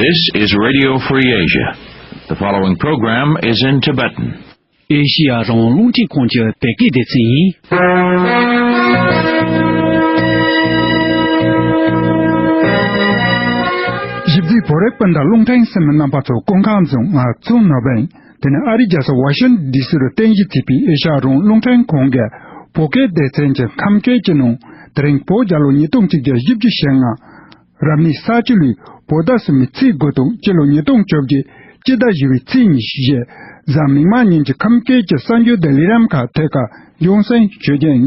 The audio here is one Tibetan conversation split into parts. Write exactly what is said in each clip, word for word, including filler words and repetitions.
This is Radio Free Asia. The following program is in Tibetan. ཨེ་ཤི་ཡ་རང་དབང་རླུང་འཕྲིན་ཁང་གི་བོད་སྐད་སྡེ་ཚན་ཡིན། ཞིབ་འཇུག་བོད་རིགས་སྤུན་ཟླ་རླུང་འཕྲིན་གསན་མི་རྣམ་པ་ཚོ་སྐུ་ཁམས་བཟང་། ང་ཚོ་ནོར་བུ་ཡིན། དེ་ནས་ཨ་རིའི་རྒྱལ་ས་ཝ་ཤིང་ཏོན་ཌི་སི་རུ་རྟེན་གཞི་བྱས་པའི་ཨེ་ཤ་ཡ་རང་དབང་རླུང་འཕྲིན་ཁང་གི་བོད་སྐད་སྡེ་ཚན་གྱི་ཁམས་སྐད་ཀྱི་ནང་དེ་རིང་བོད་རྒྱལ་ལོ་ཉིས་སྟོང་གཅིག་བརྒྱ་བཞི་བཅུ་ཞེ་ལྔ། རབ་གནས་ས་བཅུ་ལོའི་བོད་ཟླ་གསུམ་པའི་ཚེས་དགུ་དང་སྤྱི་ལོ་ཉིས་སྟོང་བཅོ་བརྒྱད་སྤྱི་ཟླ་བཞི་པའི་ཚེས་ཉི་ཤུ་བཞི། གཟའ་མིག་དམར་ཉིན་གྱི་ཁམས་སྐད་ཀྱི་གསར་འགྱུར་དང་ལས་རིམ་ཁག་ཐད་ཀར་རྒྱང་སྲིང་ཞུ་རྒྱུ་ཡིན།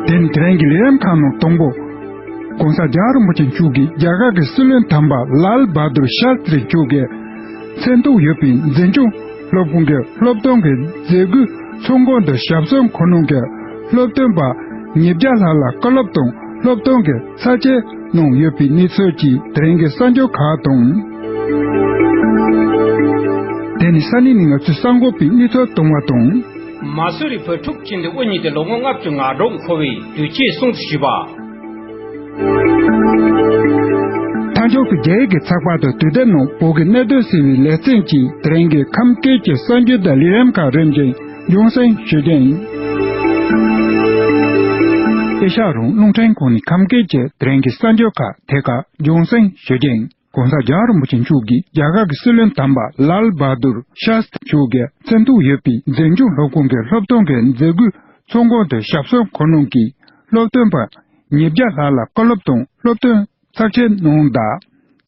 དེ་ནི་དེ་རིང་གི་ལས་རིམ་ཁག་ནང་དང་པོ། ༸གོང་ས་༸རྒྱལ་བ་རིན་པོ་ཆེ་མཆོག་གིས་རྒྱ་གར་གྱི་སྲིད་བློན་དམ་པ་ལཱལ་བྷ་དུར་ཤཱསྟྲི་མཆོག་གི་མཚན་ཐོག་ཡོད་པའི་འཛིན་སྐྱོང་སློབ་ཁང་གི་སློབ་སྟོན་གྱི་མཛད་སྒོའི་ཚོགས་མགོན་དང་ཞབས་སོར་འཁོར་གནང་གི་སློབ་སྟོན་པ་ཉིས་བརྒྱ་ལྷག་ལ་བཀའ་སློབ་དང་སློབ་སྟོན་གྱི་ཚར་གཅོད་གནང་ཡོད་པའི་གནས་ཚུལ་གྱི་དེ་རིང་གི་གསར་འགྱུར་ཁག་དང་། དེ་ནི་ས་གནས་ནས་ང་ཚོའི་གསར་འགོད་པའི་གནས་ཚུལ་གཏོང་བ་དང་། མ་སུ་རི་བོད་ཕྲུག་ཅིག་འདི་དབུ་བརྙེས་ཏེ་ལོ་ངོ་ལྔ་བཅུ་ང་དྲུག་འཁོར་བའི་དུས་ཆེན་སྲུང་བརྩི་ཞུས་པ། མཐའ་མཇུག་ཏུ་རྒྱ་ཡིག་གི་ཚགས་པར་དུ་དུས་དེབ་ནང་བོད་ཀྱི་གནད་དོན་ཟེར་བའི་ལེ་ཚན་གྱི་དེ་རིང་གི་ཁམས་སྐད་ཀྱི་གསར་འགྱུར་དང་ལས་རིམ་ཁག་རིམ་བཞིན་རྒྱང་སྲིང་ཞུ་རྒྱུ་ཡིན། ཨེ་ཤ་ཡ་རང་དབང་རླུང་འཕྲིན་ཁང་ནས་ཁམས་སྐད་ཀྱི་དེ་རིང་གི་གསར་འགྱུར་ཁག་ཐད་ཀར་རྒྱང་སྲིང་ཞུ་རྒྱུ་ཡིན། ༸གོང་ས་༸རྒྱལ་བ་རིན་པོ་ཆེ་མཆོག་གིས་རྒྱ་གར་གྱི་སྲིད་བློན་དམ་པ་ལཱལ་བྷ་དུར་ཤཱསྟྲི་མཆོག་གི་མཚན་ཐོག་ཡོད་པའི་འཛིན་སྐྱོང་སློབ་ཁང་གི་སློབ་སྟོན་གྱི་མཛད་སྒོའི་ཚོགས་མགོན་དུ་ཞབས་སོར་འཁོར་གནང་གིས་སློབ་སྟོན་པ་ཉིས་བརྒྱ་ལྷག་ལ་བཀའ་སློབ་དང་སློབ་སྟོན་ཚར་གཅོད་གནང་གདའ།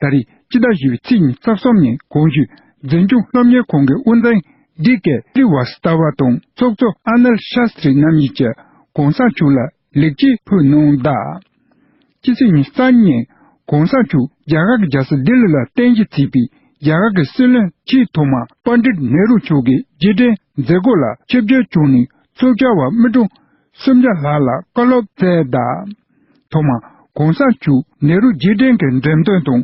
ད་རེས་སྤྱི་ཟླ་བཞི་པའི་ཚེས་ཉི་ཤུ་རྩ་གསུམ་ཉིན་གོང་ཞུས་འཛིན་སྐྱོང་སློབ་གཉེར་ཁང་གི་དབུ་འཛིན་ཌི་ཀེ་སྲི་ཝ་སྟ་བ་དང་ཚོགས་གཙོ་ཨ་ནལ་ཤཱསྟྲི་རྣམ་གཉིས་ཀྱིས་༸གོང་ས་མཆོག་ལ་ལེགས་སྐྱེས་ཕུལ་གནང་གདའ། སྤྱི་ཚེས་ཉི་ཤུ་རྩ་གཉིས་ཉིན་༸གོང་ས་མཆོག་རྒྱ་གར་གྱི་རྒྱལ་ས་ལྡི་ལི་ལ་རྟེན་གཞི་བྱས་པའི་རྒྱ་གར་གྱི་སྲིད་བློན་ཆེས་ཐོག་མ་པཎ་ཌིཏ་ནེ་རུ་མཆོག་གི་རྗེས་དྲན་མཛད་སྒོ་ལ་ཆིབས་བསྒྱུར་བྱུང་ནས་ཚོགས་བཅར་བ་མི་གྲངས་སུམ་བརྒྱ་ལྷག་ལ་བཀའ་སློབ་སྩལ་གདའ། ཐོག་མར་༸གོང་ས་མཆོག་ནེ་རུ་རྗེས་དྲན་གྱི་འགྲེམས་སྟོན་དང་།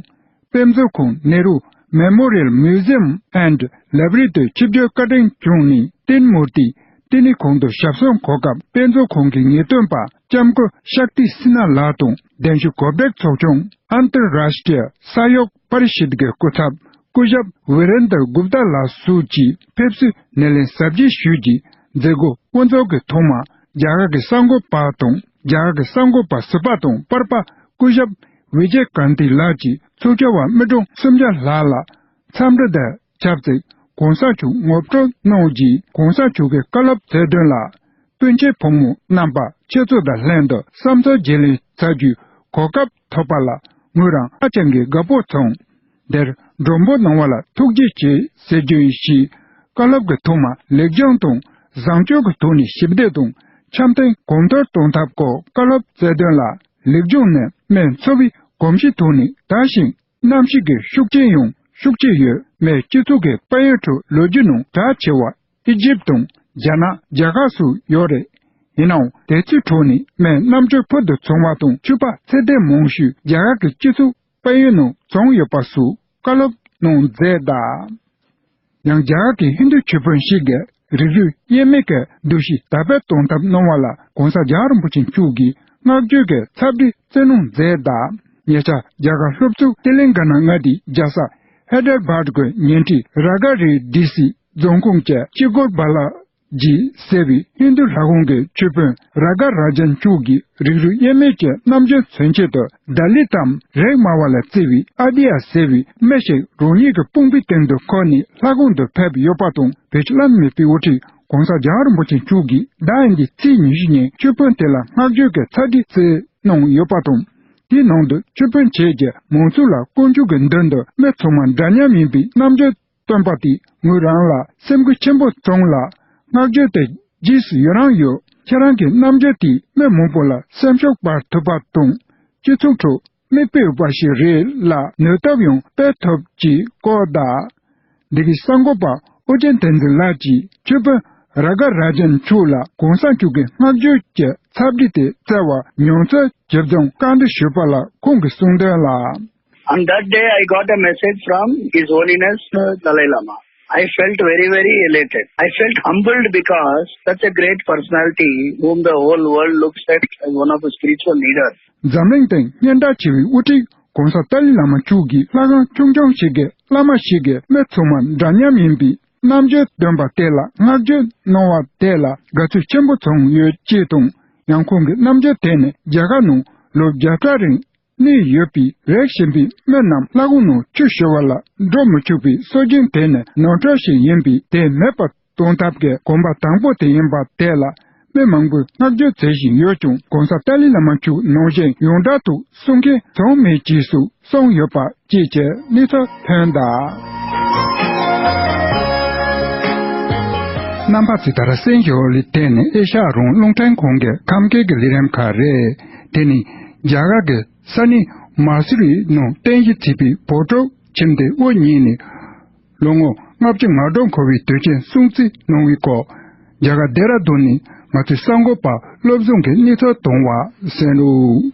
དཔེ་མཛོད་ཁང་ནེ་རུ་Memorial Museum and Library དུ་ཆིབས་བསྒྱུར་བཀའ་དྲིན་བསྐྱངས་ནས་བསྟན་མུར་ཏི་བསྟི་གནས་ཁང་དུ་ཞབས་སོར་འཁོད་སྐབས་དཔེ་མཛོད་ཁང་གི་ངེས་སྟོན་པ་ལྕམ་སྐུ་ཤཀ་ཏི་སི་ན་ལགས་དང་གདན་ཞུ་གོ་སྒྲིག་ཚོགས་ཆུང་ཨན་ཏར་རཱཤ་ཏྲི་ཡ་ས་ཡོག་པ་རི་ཤིད་ཀྱི་སྐུ་ཚབ་སྐུ་ཞབས་ཝི་རེན་དར་གུབ་ཏཱ་ལགས་སོགས་ཀྱིས་ཕེབས་བསུའི་སྣེ་ལེན་གཟབ་རྒྱས་ཞུས་ཀྱིས་མཛད་སྒོ་དབུ་འཛུགས་ཀྱི་ཐོག་མར་རྒྱ་གར་གྱི་གསར་འགོད་པ་དང་རྒྱ་གར་གྱི་གསར་འགོད་པ་ཟུར་པ་དང་པར་པ་སྐུ་ཞབས་ཝི་ཇེ་ཀཱན་ཏི་ལགས་ཀྱིས་ཚོགས་བཅར་བ་མི་གྲངས་སུམ་བརྒྱ་ལྷག་ལ་འཚམས་འདྲི་དང་ཆབས་ཅིག་གོང་ས་མཆོག་ངོ་སྤྲོད་གནང་རྗེས་གོང་ས་མཆོག་གི་བཀའ་སློབ་སྩལ་དོན་ལ་སྤུན་མཆེད་ཕོ་མོ་རྣམ་པ་ཁྱེད་ཚོ་དང་ལྷན་དུ་བསམ་ཚུལ་བརྗེ་ལེན་བྱ་རྒྱུའི་གོ་སྐབས་ཐོབ་པ་ལ་ངོས་རང་ཧ་ཅང་གི་དགའ་པོ་བྱུང་། འདིར་མགྲོན་པོ་གནང་བ་ལ་ཐུགས་རྗེ་ཆེ་ཟེར་རྒྱུ་ཡིན་ཞེས་བཀའ་སློབ་ཀྱི་ཐོག་མར་ལེགས་སྦྱོང་དང་བཟང་སྤྱོད་ཀྱི་ཐོག་ནས་ཞི་བདེ་དང་འཆམ་མཐུན་གོང་མཐོར་གཏོང་ཐབས་སྐོར་བཀའ་སློབ་སྩལ་དོན་ལ་ལེགས་སྦྱོང་ནི་མིའི་འཚོ་བའི་གོམས་གཤིས་ཐོག་ནས་དར་ཞིང་གནམ་གཤིས་ཀྱི་ཤུགས་རྐྱེན་ཡང་ཤུགས་ཆེ་ཡོད། མིའི་སྤྱི་ཚོགས་ཀྱི་དཔལ་ཡོན་ཁྲོད་ལོ་རྒྱུས་ནང་གྲགས་ཆེ་བ་ཨི་ཇིབ་དང་རྒྱ་ནག་རྒྱ་གར་སོགས་ཡོད་རེད། ཡིན་ནའང་དེ་ཚོའི་ཁྲོད་ནས་མིའི་རྣམ་དཔྱོད་ཕུལ་དུ་བྱུང་བ་དང་ཕྱུག་པ་ཚད་ལྡན་མང་ཤོས་རྒྱ་གར་གྱི་སྤྱི་ཚོགས་དཔལ་ཡོན་ནང་བྱུང་ཡོད་པ་སོགས་བཀའ་སློབ་གནང་མཛད་གདའ། ཡང་རྒྱ་གར་གྱི་ཧིན་རྡུ་ཆོས་དཔོན་ཞིག་གིས་རིགས་རུས་དབྱེར་མེད་ཀྱི་འདུ་ཤེས་དར་སྤེལ་གཏོང་ཐབས་གནང་བ་ལ་གོང་ས་རྒྱལ་བ་རིན་པོ་ཆེ་མཆོག་གིས་བསྔགས་བརྗོད་ཀྱི་ཚབ་འདྲི་བསྩལ་གནང་མཛད་གདའ། ཉེ་ཆར་རྒྱ་གར་སློབ་ཕྲུག་ཏི་ལིང་ག་ན་མངའ་སྡེའི་རྒྱལ་ས་ཧེ་དར་བྷར་གྱི་ཉེ་འཁྲིས་ར་ག་རི་ཌི་སི་རྫོང་ཁོངས་ཀྱི་ཅི་གོར་བ་ལ་ཇི་ཟེར་བའི་ཧིན་རྡུ་ལྷ་ཁང་གི་ཆོས་དཔོན་ར་ག་ར་ཇན་མཆོག་གིས་རིགས་རུས་དབྱེར་མེད་ཀྱི་རྣམ་དཔྱོད་མཚོན་ཆེད་དུ་ད་ལི་ཏམ་རེག་མ་བ་ལ་བརྩི་བའི་ཨ་དི་ཡ་ཟེར་བའི་མི་ཞིག་རང་ཉིད་ཀྱི་དཔུང་པའི་སྟེང་དུ་འཁུར་ནས་ལྷ་ཁང་དུ་ཕེབས་ཡོད་པ་དང་། བོད་ཀྱི་བླ་ན་མེད་པའི་དབུ་ཁྲིད་གོང་ས་རྒྱལ་བ་རིན་པོ་ཆེ་མཆོག་གིས་ཟླ་འདིའི་ཚེས་ཉི་ཤུ་ཉིན་ཆོས་དཔོན་དེ་ལ་བསྔགས་བརྗོད་ཀྱི་ཚར་འདྲི་བསྩལ་གནང་ཡོད་པ་དང་། དེའི་ནང་དུ་ཆོས་དཔོན་བྱས་ཀྱི་མང་ཚོགས་ལ་དཀོན་མཆོག་གི་མདུན་དུ་མི་ཚང་མ་འདྲ་མཉམ་ཡིན་པའི་རྣམ་དཔྱོད་སྟོན་པ་དེས་ངོས་རང་ལ་སེམས་འགུལ་ཆེན་པོ་བྱུང་ལ། བསྔགས་བརྗོད་དེ་རྗེས་སུ་ཡི་རང་ཡོད། ཁྱེད་རང་གི་རྣམ་དཔྱོད་དེས་མི་མང་པོ་ལ་སེམས་ཤུགས་སྤར་ཐུབ་པ་དང་། སྤྱི་ཚོགས་ཁྲོད་མིག་དཔེ་འོས་པ་ཞིག་རེད་ལ་ནུས་སྟོབས་ཡང་སྤེལ་ཐུབ་ཅེས་བཀོད་གདའ། འདི་གའི་གསར་འགོད་པ་ཨོ་རྒྱན་བསྟན་འཛིན་ལགས་ཀྱིས་ཆོས་དཔོན་ར་ག་ར་ཇན་མཆོག་ལ་གོང་ས་མཆོག་གི་བསྔགས་བརྗོད་ཀྱི་ཚབ་འདྲི་དེ་བསྩལ་བ་མྱོང་ཚོར་ཇི་བྱུང་བཀའ་འདྲི་ཞུས་པ་ལ་ཁོང་གིས་གསུངས་དོན་ལ། On that day, I got a message from His Holiness, uh, Dalai Lama. I felt very, very elated. I felt humbled because such a great personality whom the whole world looks at as one of the spiritual leaders. འཛམ་གླིང་སྟེང་སྙན་གྲགས་ཆེ་བའི་དབུ་ཁྲིད་ ༸གོང་ས་ཏཱ་ལའི་བླ་མ་མཆོག་གི་ལྷ་ཁང་ཆུང་ཆུང་ཞིག་གི་བླ་མ་ཞིག་གིས་མི་ཚང་མ་འདྲ་མཉམ་ཡིན་པའི་རྣམ་དཔྱོད་སྟོན་པ་དེ་ལ་བསྔགས་བརྗོད་གནང་བ་དེ་ལ་དགའ་ཚོར་ཆེན་པོ་བྱུང་ཡོད་ཅེས་དང་། ཡང་ཁོང་གི་རྣམ་དཔྱོད་དེ་ནི་རྒྱ་གར་ནང་ལོ་བརྒྱ་ཕྲག་རིང་གནས་ཡོད་པའི་རིག་ཤེས་པའི་མི་རྣམས་ལྷ་ཁང་ནང་ཆུ་ཞུ་བ་ལ་འགྲོ་མི་ཆོག་པའི་སྲོལ་རྒྱུན་དེ་ནི་ནོར་འཁྲུལ་ཞིག་ཡིན་པས་དེ་མེད་པར་གཏོང་ཐབས་ཀྱི་གོམ་པ་དང་པོ་དེ་ཡིན་པ་དེ་ལ་མི་མང་པོས་བསྔགས་བརྗོད་བྱེད་བཞིན་ཡོད་ཀྱང་༸གོང་ས་ཏཱ་ལའི་བླ་མ་མཆོག་ནང་བཞིན་ཡོངས་གྲགས་དུ་གསུང་མཁན་ཚང་མའི་རྗེས་སུ་གསུངས་ཡོད་པ་བཅས་ཀྱི་གནས་ཚུལ་ཐོན་གདའ། རྣམ་པ་ཚོས་ད་ར་གསན་བཞིན་ཡོད་ལེ། དེ་ནི་ཨེ་ཤ་ཡ་རང་དབང་རླུང་འཕྲིན་ཁང་གི་ཁམས་སྐད་ཀྱི་ལས་རིམ་ཁག་རེད། དེ་ནི་རྒྱ་གར་གྱི་ས་གནས་མ་སུ་རི་ནང་རྟེན་གཞི་བྱས་པའི་བོད་ཕྲུག་ཁྱིམ་སྡེ་དབུ་བརྙེས་ནས་ལོ་ངོ་ལྔ་བཅུ་ང་དྲུག་འཁོར་བའི་དུས་ཆེན་སྲུང་བརྩི་གནང་བའི་སྐོར། རྒྱ་གར་ལྡེ་ར་ལྡུན་ནས་ང་ཚོའི་གསར་འགོད་པ་བློ་བཟང་གིས་གནས་ཚུལ་བཏང་བ་གསན་རོགས།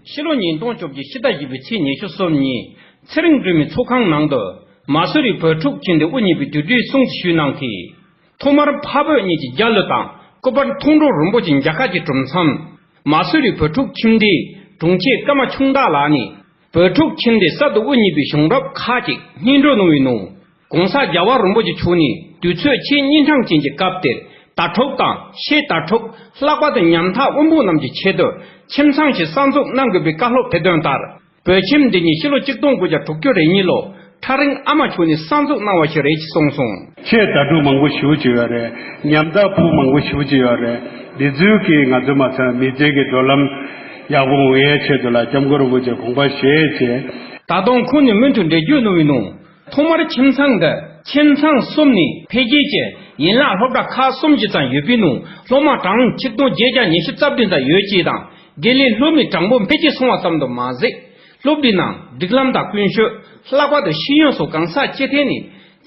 ཕྱི་ལོ་ཉིས་སྟོང་བཅོ་བརྒྱད་ཕྱི་ཟླ་བཞི་པའི་ཚེས་ཉི་ཤུ་གསུམ་ཉིན་ཚེ་རིང་སྒྲོལ་མའི་ཚོགས་ཁང་ནང་དུ་མ་སུ་རི་བོད་ཕྲུག་ཁྱིམ་སྡེ་དབུ་བརྙེས་པའི་དུས་དྲན་སྲུང་བརྩི་ཞུས་གནང་གིས། ཐོག་མར་འཕགས་བོད་གཉིས་ཀྱི་རྒྱལ་གླུ་དང་སྐུ་པར་མཐོང་གྲོལ་རིན་པོ་ཆེ་མཇལ་ཁ་གྱི་གྲུབ་མཚམས། མ་སུ་རི་བོད་ཕྲུག་ཁྱིམ་སྡེའི་དྲུང་ཆེ་ཀརྨ་ཆུང་བདག་ལགས་ནས། བོད་ཕྲུག་ཁྱིམ་སྡེ་གསར་དུ་དབུ་བརྙེས་པའི་བྱུང་རབས་ཁག་ཅིག་སྙན་སྒྲོན་གནང་བའི་ནང་། ༸གོང་ས་༸རྒྱལ་བ་རིན་པོ་ཆེ་མཆོག་ནས་དུས་ཚོད་ཆེས་གཉན་འཕྲང་ཅན་གྱི་སྐབས་དེར་དྭ་ཕྲུག་དང་ཕྱེད་དྭ་ཕྲུག་ལྷག་པར་དུ་ཉམ་ཐག་དབུལ་པོ་རྣམས་ཀྱི་ཆེད་དུ་ཁྱིམ་ཚང་ཞིག་གསར་འཛུགས་གནང་དགོས་པའི་བཀའ་སློབ་ཕེབས་དོན་ལྟར། བོད་ཁྱིམ་འདི་ཉིད་ཕྱི་ལོ་ཆིག་སྟོང་དགུ་བརྒྱ་དྲུག་ཅུ་རེ་གཉིས་ལོ་ཁྲ་རིང་ཨ་མ་མཆོག་ནས་གསར་འཛུགས་གནང་བ་ཞིག་རེད་ཅེས་གསུངས་སོང་། ཆེད་དྭ་ཕྲུག་མང་པོ་ཞེ་པོ་ཅིག་ཡོད་རེད། ཉམ་ཐག་ཕྲུ་གུ་མང་པོ་ཞེ་པོ་ཅིག་ཡོད་རེད། འདི་ཚོའི་གིས་ང་ཚོའི་མ་ཚད་མི་ཚེ་གི་བགྲོད་ལམ་ཡག་པོ་ངང་ཡའི་ཆེད་དུ་ལ་སྐྱབས་མགོན་རིན་པོ་ཆེ་དགོངས་པ་བཞེས་བྱས། ད་དུང་ཁོང་ནས་མུ་མཐུད་འགྲེལ་བརྗོད་གནང་བའི་ནང་། ཐོག་མར་ཁྱིམ་ཚང་འདི་ཁྱིམ་ཚང་གསུམ་ནས་འཕེལ་རྒྱས་ཀྱི་ཡན་ལག་སློབ་གྲྭ་ཁག་གསུམ་ཅུ་ཙམ་ཡོད་པའི་ནང་སློབ་མ་གྲངས་ཆིག་སྟོང་བརྒྱད་བརྒྱ་ཉི་ཤུ་རྩ་བདུན་ཙམ་ཡོད་ཅེས་དང་། དགེ་ལས་སློབ་མའི་གྲངས་འབོར་འཕེལ་རྒྱས་སོང་བ་ཙམ་དུ་མ་ཟད། སློབ་གྲྭའི་ནང་སྒྲིག་ལམ་དང་ཀུན་སྤྱོད། ལྷག་པར་དུ་ཤེས་ཡོན་སོགས་གང་ས་ཅི་ཐད་ནས་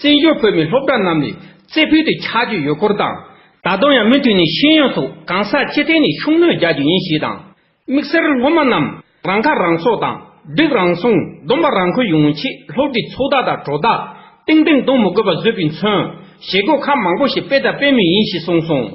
བཙན་བྱོལ་བོད་མིའི་སློབ་གྲྭ་རྣམས་ལས་རྩེ་ཕུད་དུ་ཆགས་ཀྱི་ཡོད་སྐོར་དང་། ད་དུང་ཡང་མུ་མཐུད་ནས་ཤེས་ཡོན་སོགས་གང་ས་ཅི་ཐད་ནས་ཤུགས་སྣོན་རྒྱག་རྒྱུ་ཡིན་ཞེས་དང་། དམིགས་བསལ་སློབ་མ་རྣམས་རང་ཁ་རང་གསོ་དང་སྒྲིག་རང་སྲུང་སྡོམ་པ་རང་འཁུར་ཡོང་ཆེད་སློབ་གྲྭའི་ཚོགས་བདག་དང་གྲོགས་བདག་ཏན་ཏན་གདོང་མི་དགོས་པ་བཟོས་པས་མཚོན། བྱེད་སྒོ་ཁག་མང་པོ་ཞིག་སྤེལ་དང་སྤེལ་མུས་ཡིན་ཞེས་གསུངས་སོང་།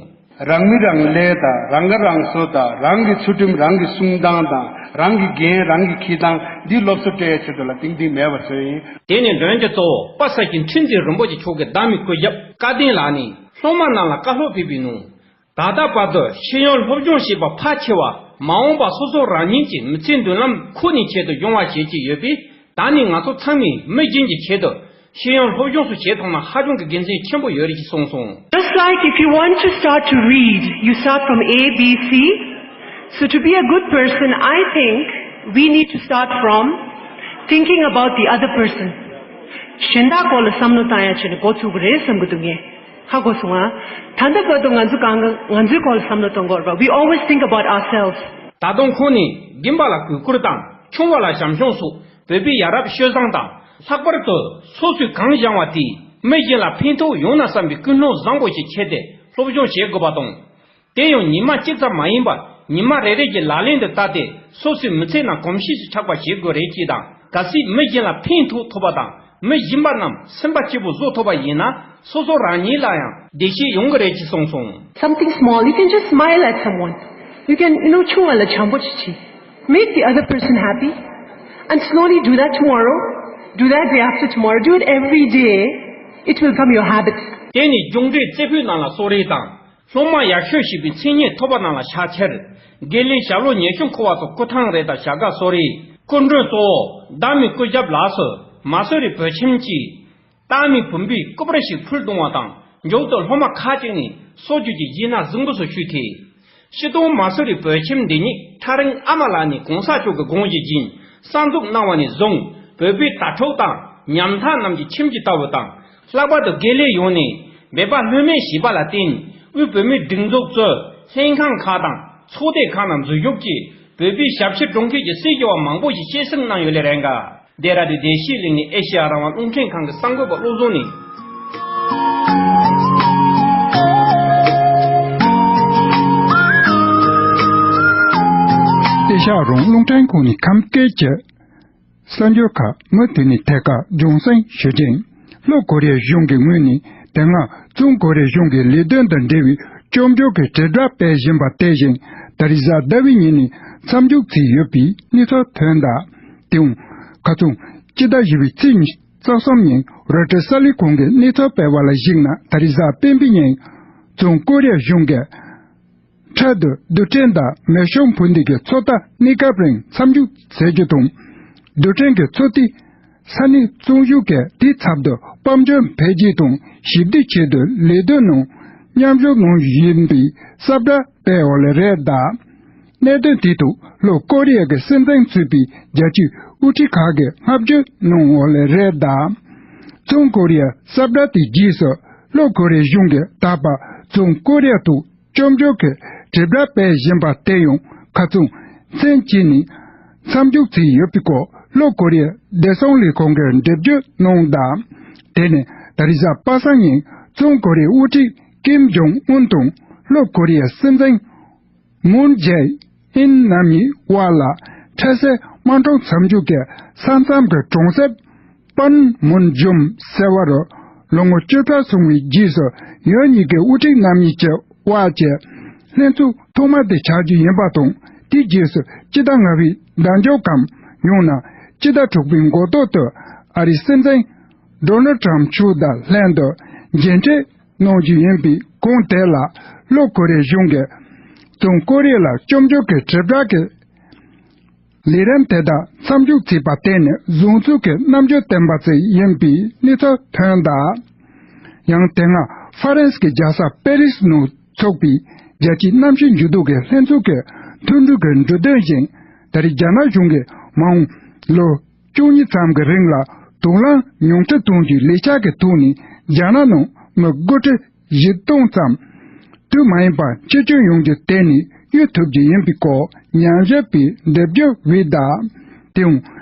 རང་མི་རང་ལས་དང་རང་ཁ་རང་གསོ་དང་རང་གི་ཚུལ་ཁྲིམས་རང་གི་སྲུང་སྟངས་དང་རང་གི་འགན་རང་གིས་འཁྱེར་སྟངས་འདི་སློབ་གསོ་སྤྲད་ཡའི་ཆེད་དུ་ལ་གཏིང་གཏིང་མེད་པར་བཟོས་ཡིན། དེ་ནས་མགྲོན་གྱི་གཙོ་བོ་པ་ས་ཀྱི་ཁྲི་འཛིན་རིན་པོ་ཆེ་མཆོག་གིས་བདག་མེད་སྐུ་ཞབས་བཀའ་བསྟན་ལགས་ནས་སློབ་མ་རྣམས་ལ་བཀའ་སློབ་ཕེབས་པའི་ནང་། ད་ལྟ་བར་དུ་ཤེས་ཡོན་སློབ་སྦྱོང་བྱེད་པ་ཕལ་ཆེ་བ་མ་འོངས་པ་སོ་སོ་རང་ཉིད་ཀྱི་མི་ཚེའི་མདུན་ལམ་ཁུར་ནས་ཆེད་དུ་སྦྱོང་བ་བྱེད་ཀྱི་ཡོད་པས། ད་ནི་ང་ཚོ་ཚང་མས་མི་གཞན་གྱི་ཆེད་དུ་ཤེས་ཡོན་སློབ་སྦྱོང་སོགས་བྱེད་ཐུབ་ན་ཧ་ཅང་གི་དགེ་མཚན་ཆེན་པོ་ཡོད་རེད་ཅེས་གསུངས་སོང་། Just like if you want to start to read, you start from A B C. So to be a good person, I think we need to start from thinking about the other person. གཞན་དག་སྐོར་ལ་བསམ་བློ་བཏང་ཡ་བྱས་ནས་འགོ་ཚུགས་པ་རེད་བསམ་གྱི་འདུག་ངས། ཧ་གོ་སོང་ང་། ད་ལྟ་བར་དུ་ང་ཚོ་གང་ག་ང་ཚོའི་སྐོར་ལ་བསམ་བློ་གཏོང་དགོས་རེད་པ། We always think about ourselves. ད་དུང་ཁོང་ནས་རྒན་པ་ལ་གུས་བཀུར་དང་ཆུང་བ་ལ་བྱམས་སྐྱོང་སོགས་བོད་པའི་ཡ་རབས་སྤྱོད་བཟང་དང་། ལྷག་པར་དུ་སོ་སོས་གང་སྦྱངས་པ་དེས་མི་གཞན་ལ་ཕན་ཐོགས་ཡོང་ན་བསམ་པའི་ཀུན་སློང་བཟང་པོ་ཞིག་བྱས་ཏེ་སློབ་སྦྱོང་བྱེད་དགོས་པ་དང་། དེ་ཡང་ཉི་མ་གཅིག་ཙམ་མ་ཡིན་པར་ཉི་མ་རེ་རེ་གི་ལག་ལེན་དུ་བསྟར་ཏེ་སོ་སོའི་མི་ཚེ་ནང་གོམས་གཤིས་སུ་ཆགས་པ་བྱེད་དགོས་རེད་ཅེས་དང་། གལ་སྲིད་མི་གཞན་ལ་ཕན་ཐོགས་ཐུབ་པ་དང་། མི་གཞན་པ་རྣམས་སེམས་པ་སྐྱིད་པོ་བཟོ་ཐུབ་པ་ཡིན་ན་སོ་སོ་རང་ཉིད་ལ་ཡང་བདེ་སྐྱིད་ཡོང་གི་རེད་ཅེས་གསུངས་སོང་། Something small. You can just smile at someone. You can, you know, ཆུང་བ་ལ་བྱམས་པོ་ཅིག་བྱེད། Make the other person happy. And slowly do that tomorrow. Do that day after tomorrow. Do it every day. It will become your habit. དེ་ནི་གཞུང་འབྲེལ་རྩེ་ཕུད་ནང་ལ་གསོལ་རས་དང་། སློབ་མ་ཡག་ཤོས་ཞེས་པའི་མཚན་སྙན་ཐོབ་པ་རྣམས་ལ་ཕྱག་འཚལ། དགེ་ལས་ཞབས་ལོ་ཉེ་ཤོས་མཁོ་བ་ཚོ་སྐུ་ཐང་རེ་དང་བྱ་དགའ་གསོལ་རས། སྐུ་མགྲོན་གཙོ་བོ་བདག་མེད་སྐུ་ཞབས་ལགས་སུ་མ་སུ་རི་བོད་ཁྱིམ་གྱིས་རྟག་མའི་བུམ་པའི་སྐུ་པར་ཞིག་ཕུལ་གཏོང་བ་དང་མཇུག་ཏུ་སློབ་མ་ཁག་ཅིག་ནས་གསོལ་རྒྱུ་གྱི་གཞས་སྣ་གཟིགས་འབུལ་སོགས་ཞུས་ཏེ། སྤྱིར་བཏང་མ་སུ་རི་བོད་ཁྱིམ་འདི་ཉིད་ཁྲ་རིང་ཨ་མ་ལགས་ནས་གོང་ས་མཆོག་གི་དགོངས་གཞི་བཞིན་གསར་འཛུགས་གནང་བ་ནས་བཟུང་བོད་པའི་དྭ་ཕྲུག་དང་ཉམ་ཐག་རྣམས་ཀྱི་ཁྱིམ་གྱི་ལྟ་བུ་དང་། ལྷག་པར་དུ་དགེ་ལས་ཡོངས་ནས་འབད་པ་ལྷོད་མེད་བྱས་པ་ལ་བརྟེན་དབུས་བོད་མིའི་སྒྲིག་འཛུགས་གཙོས་ལྷན་ཁང་ཁག་དང་ཚོགས་སྡེ་ཁག་ནང་འཛུལ་ཞུགས་ཀྱིས་བོད་པའི་ཞབས་ཕྱི་གྲོང་ཁྱེར་གྱི་སྲིད་སྐྱོང་བ་མང་པོ་ཞིག་སྐྱེད་སྲིང་གནང་ཡོད་ལེ་རེད་འགའ། ལྡེ་ར་ལྡུན་བདེ་སྐྱིད་གླིང་ནས་ཨེ་ཤེ་ཡ་རང་དབང་རླུང་འཕྲིན་ཁང་གི་གསར་འགོད་པ་བློ་བཟང་ནས། ཨེ་ཤེ་ཡ་རང་དབང་རླུང་འཕྲིན་ཁང་ནས་ཁམས་སྐད་ཀྱི་གསར་འགྱུར་ཁག་མུ་མཐུད་ནས་ཐད་ཀར་རྒྱང་སྲིང་ཞུ་རྒྱུ་ཡིན། ལྷོ་ཀོ་རི་ཡ་གཞུང་གི་ངོས་ནས་དེ་སྔ་བཙུན་ཀོ་རི་ཡ་གཞུང་གི་ལས་དོན་དང་འབྲེལ་བའི་སྐྱོན་བརྗོད་ཀྱི་དྲིལ་བསྒྲགས་སྤེལ་བཞིན་པ་དེ་བཞིན་ད་རེས་གཟའ་ཟླ་བའི་ཉིན་ནས་མཚམས་འཇོག་བྱས་ཡོད་པའི་གནས་ཚུལ་ཐོན་གདའ། དེའང་ ཁ་རྩང་སྤྱི་ཟླ་བཞི་པའི་ཚེས་ཉི་ཤུ་རྩ་གསུམ་ཉིན་རོའི་ཊར་གསར་ལས་ཁང་གིས་གནས་ཚུལ་སྤེལ་བ་ལ་གཞིགས་ན། ད་རེས་གཟའ་སྤེན་པའི་ཉིན་བཙན་ཁོ་རེ་ཡ་གཞུང་གིས་འཕྲལ་དུ་རྡུལ་ཕྲན་དང་མེ་ཤུགས་འཕུར་མདེལ་གྱི་ཚོད་ལྟ་གནས་སྐབས་རིང་མཚམས་འཇོག་བྱེད་རྒྱུ་དང་། རྡུལ་ཕྲན་གྱི་ཚོད་ལྟའི་ས་གནས་བཙན་བྱོལ་གྱི་དེའི་ཚབ་ཏུ་དཔལ་འབྱོར་འཕེལ་རྒྱས་དང་ཞི་བདེའི་ཆེད་དུ་ལས་དོན་ནང་མཉམ་ཞུགས་གནང་རྒྱུ་ཡིན་པའི་གསལ་བསྒྲགས་སྤེལ་ཡོད་ལེ་རེད་གདའ། གནད་དོན་དེའི་ཐོག་ལྷོ་ཀོ་རི་ཡ་གི་སྲིད་འཛིན་གཙོས་པའི་རྒྱལ་སྤྱིའི་དབུ་ཁྲིད་ཁག་གིས་བསྔགས་བརྗོད་གནང་ཡོད་ལེ་རེད་གདའ། བཙན་ཁོ་རི་ཡ་གསལ་བསྒྲགས་དེའི་རྗེས་སུ་ལྷོ་ཀོ་རི་ཡ་གཞུང་གིས་ད་བར་བཙན་ཁོ་རི་ཡ་ཐོག་སྐྱབས་འཇུག་གི་དྲིལ་བསྒྲགས་སྤེལ་བཞིན་པ་དེ་ཡང་ཁ་རྩང་མཚན་བཅད་ནས་མཚམས་འཇོག་བྱས་ཡོད་པའི་སྐོར་ལྷོ་ཀོ་རི་ཡའི་བདེ་སྲུང་ལས་ཁང་གིས་འགྲེལ་བརྗོད་གནང་གདའ། དེ་ནི་ད་རེས་གཟའ་པ་སངས་ཉིན་བཙན་ཁོ་རི་ཡའི་དབུ་ཁྲིད་ཀིམ་ཇོང་ཨུན་དང་ལྷོ་ཀོ་རི་ཡའི་སྲིད་འཛིན་མུན་ཇེ་ཨིན་རྣམ་གཉིས་དབར་ལ་འཕྲལ་སེལ་དམག་འཁྲུག་མཚམས་འཇོག་གི་ས་མཚམས་ཀྱི་གྲོང་གསེབ་པན་མུན་ཇོམ་ཟེར་བ་རུ་ལོ་ངོ་བཅུ་ཕྲག་སོང་བའི་རྗེས་སུ་ཡུལ་གཉིས་ཀྱི་དབུ་ཁྲིད་རྣམ་གཉིས་ཀྱི་དབར་གྱི་ལྷན་ཚོགས་ཐོག་མ་དེ་ཆགས་རྒྱུ་ཡིན་པ་དང་། དེའི་རྗེས་སུ་སྤྱི་ཟླ་ལྔ་པའི་ཟླ་མཇུག་གམ་ཡང་ན་སྤྱི་ཟླ་དྲུག་པའི་འགོ་ཐོག་ཏུ་ཨ་རིའི་སྲིད་འཛིན་ཌོ་ནལ་ཊམ་མཆོག་དང་ལྷན་དུ་མཇལ་འཕྲད་གནང་རྒྱུ་ཡིན་པའི་གོང་དེ་ལ་ལྷོ་ཀོ་རི་ཡ་གཞུང་གིས་བཙན་ཁོ་རི་ཡ་ལ་སྐྱབས་འཇུག་གི་དྲིལ་བསྒྲགས་ཀྱི་ལས་རིམ་དེ་དག་མཚམས་འཇོག་བྱས་པ་དེ་ནི་བཟང་ཚུལ་གྱི་རྣམ་འགྱུར་བསྟན་པ་ཞིག་ཡིན་པའི་གནས་ཚུལ་ཐོན་གདའ། ཡང་དེ་སྔ་ཧྥ་རན་སི་གི་རྒྱལ་ས་པེ་རིས་ནང་འཚོགས་པའི་རྒྱལ་སྤྱིའི་གནམ་གཤིས་འགྱུར་ལྡོག་གི་ལྷན་ཚོགས་ཀྱི་མཐུན་གྲོས་ཀྱི་འབྲུ་དོན་བཞིན། ད་རེས་རྒྱ་ནག་གཞུང་གིས་མ་འོངས་ལོ་བཅུ་གཉིས་ཙམ་གྱི་རིང་ལ་དོག་རླངས་ཉུང་འཕྲི་གཏོང་རྒྱུའི་ལས་འཆར་གྱི་ཐོག་ནས་རྒྱ་ནག་ནང་མི་དགུ་ཁྲི་བཞི་སྟོང་ཙམ་དུས་མ་ཡིན་པར་འཆི་སྐྱོན་ཡོང་རྒྱུ་དེ་ནས་གཡོལ་ཐུབ་རྒྱུ་ཡིན་པའི་སྐོར་ཉམས་ཞིབ་པས་འགྲེལ་བརྗོད་འབུལ་གདའ། དེའང་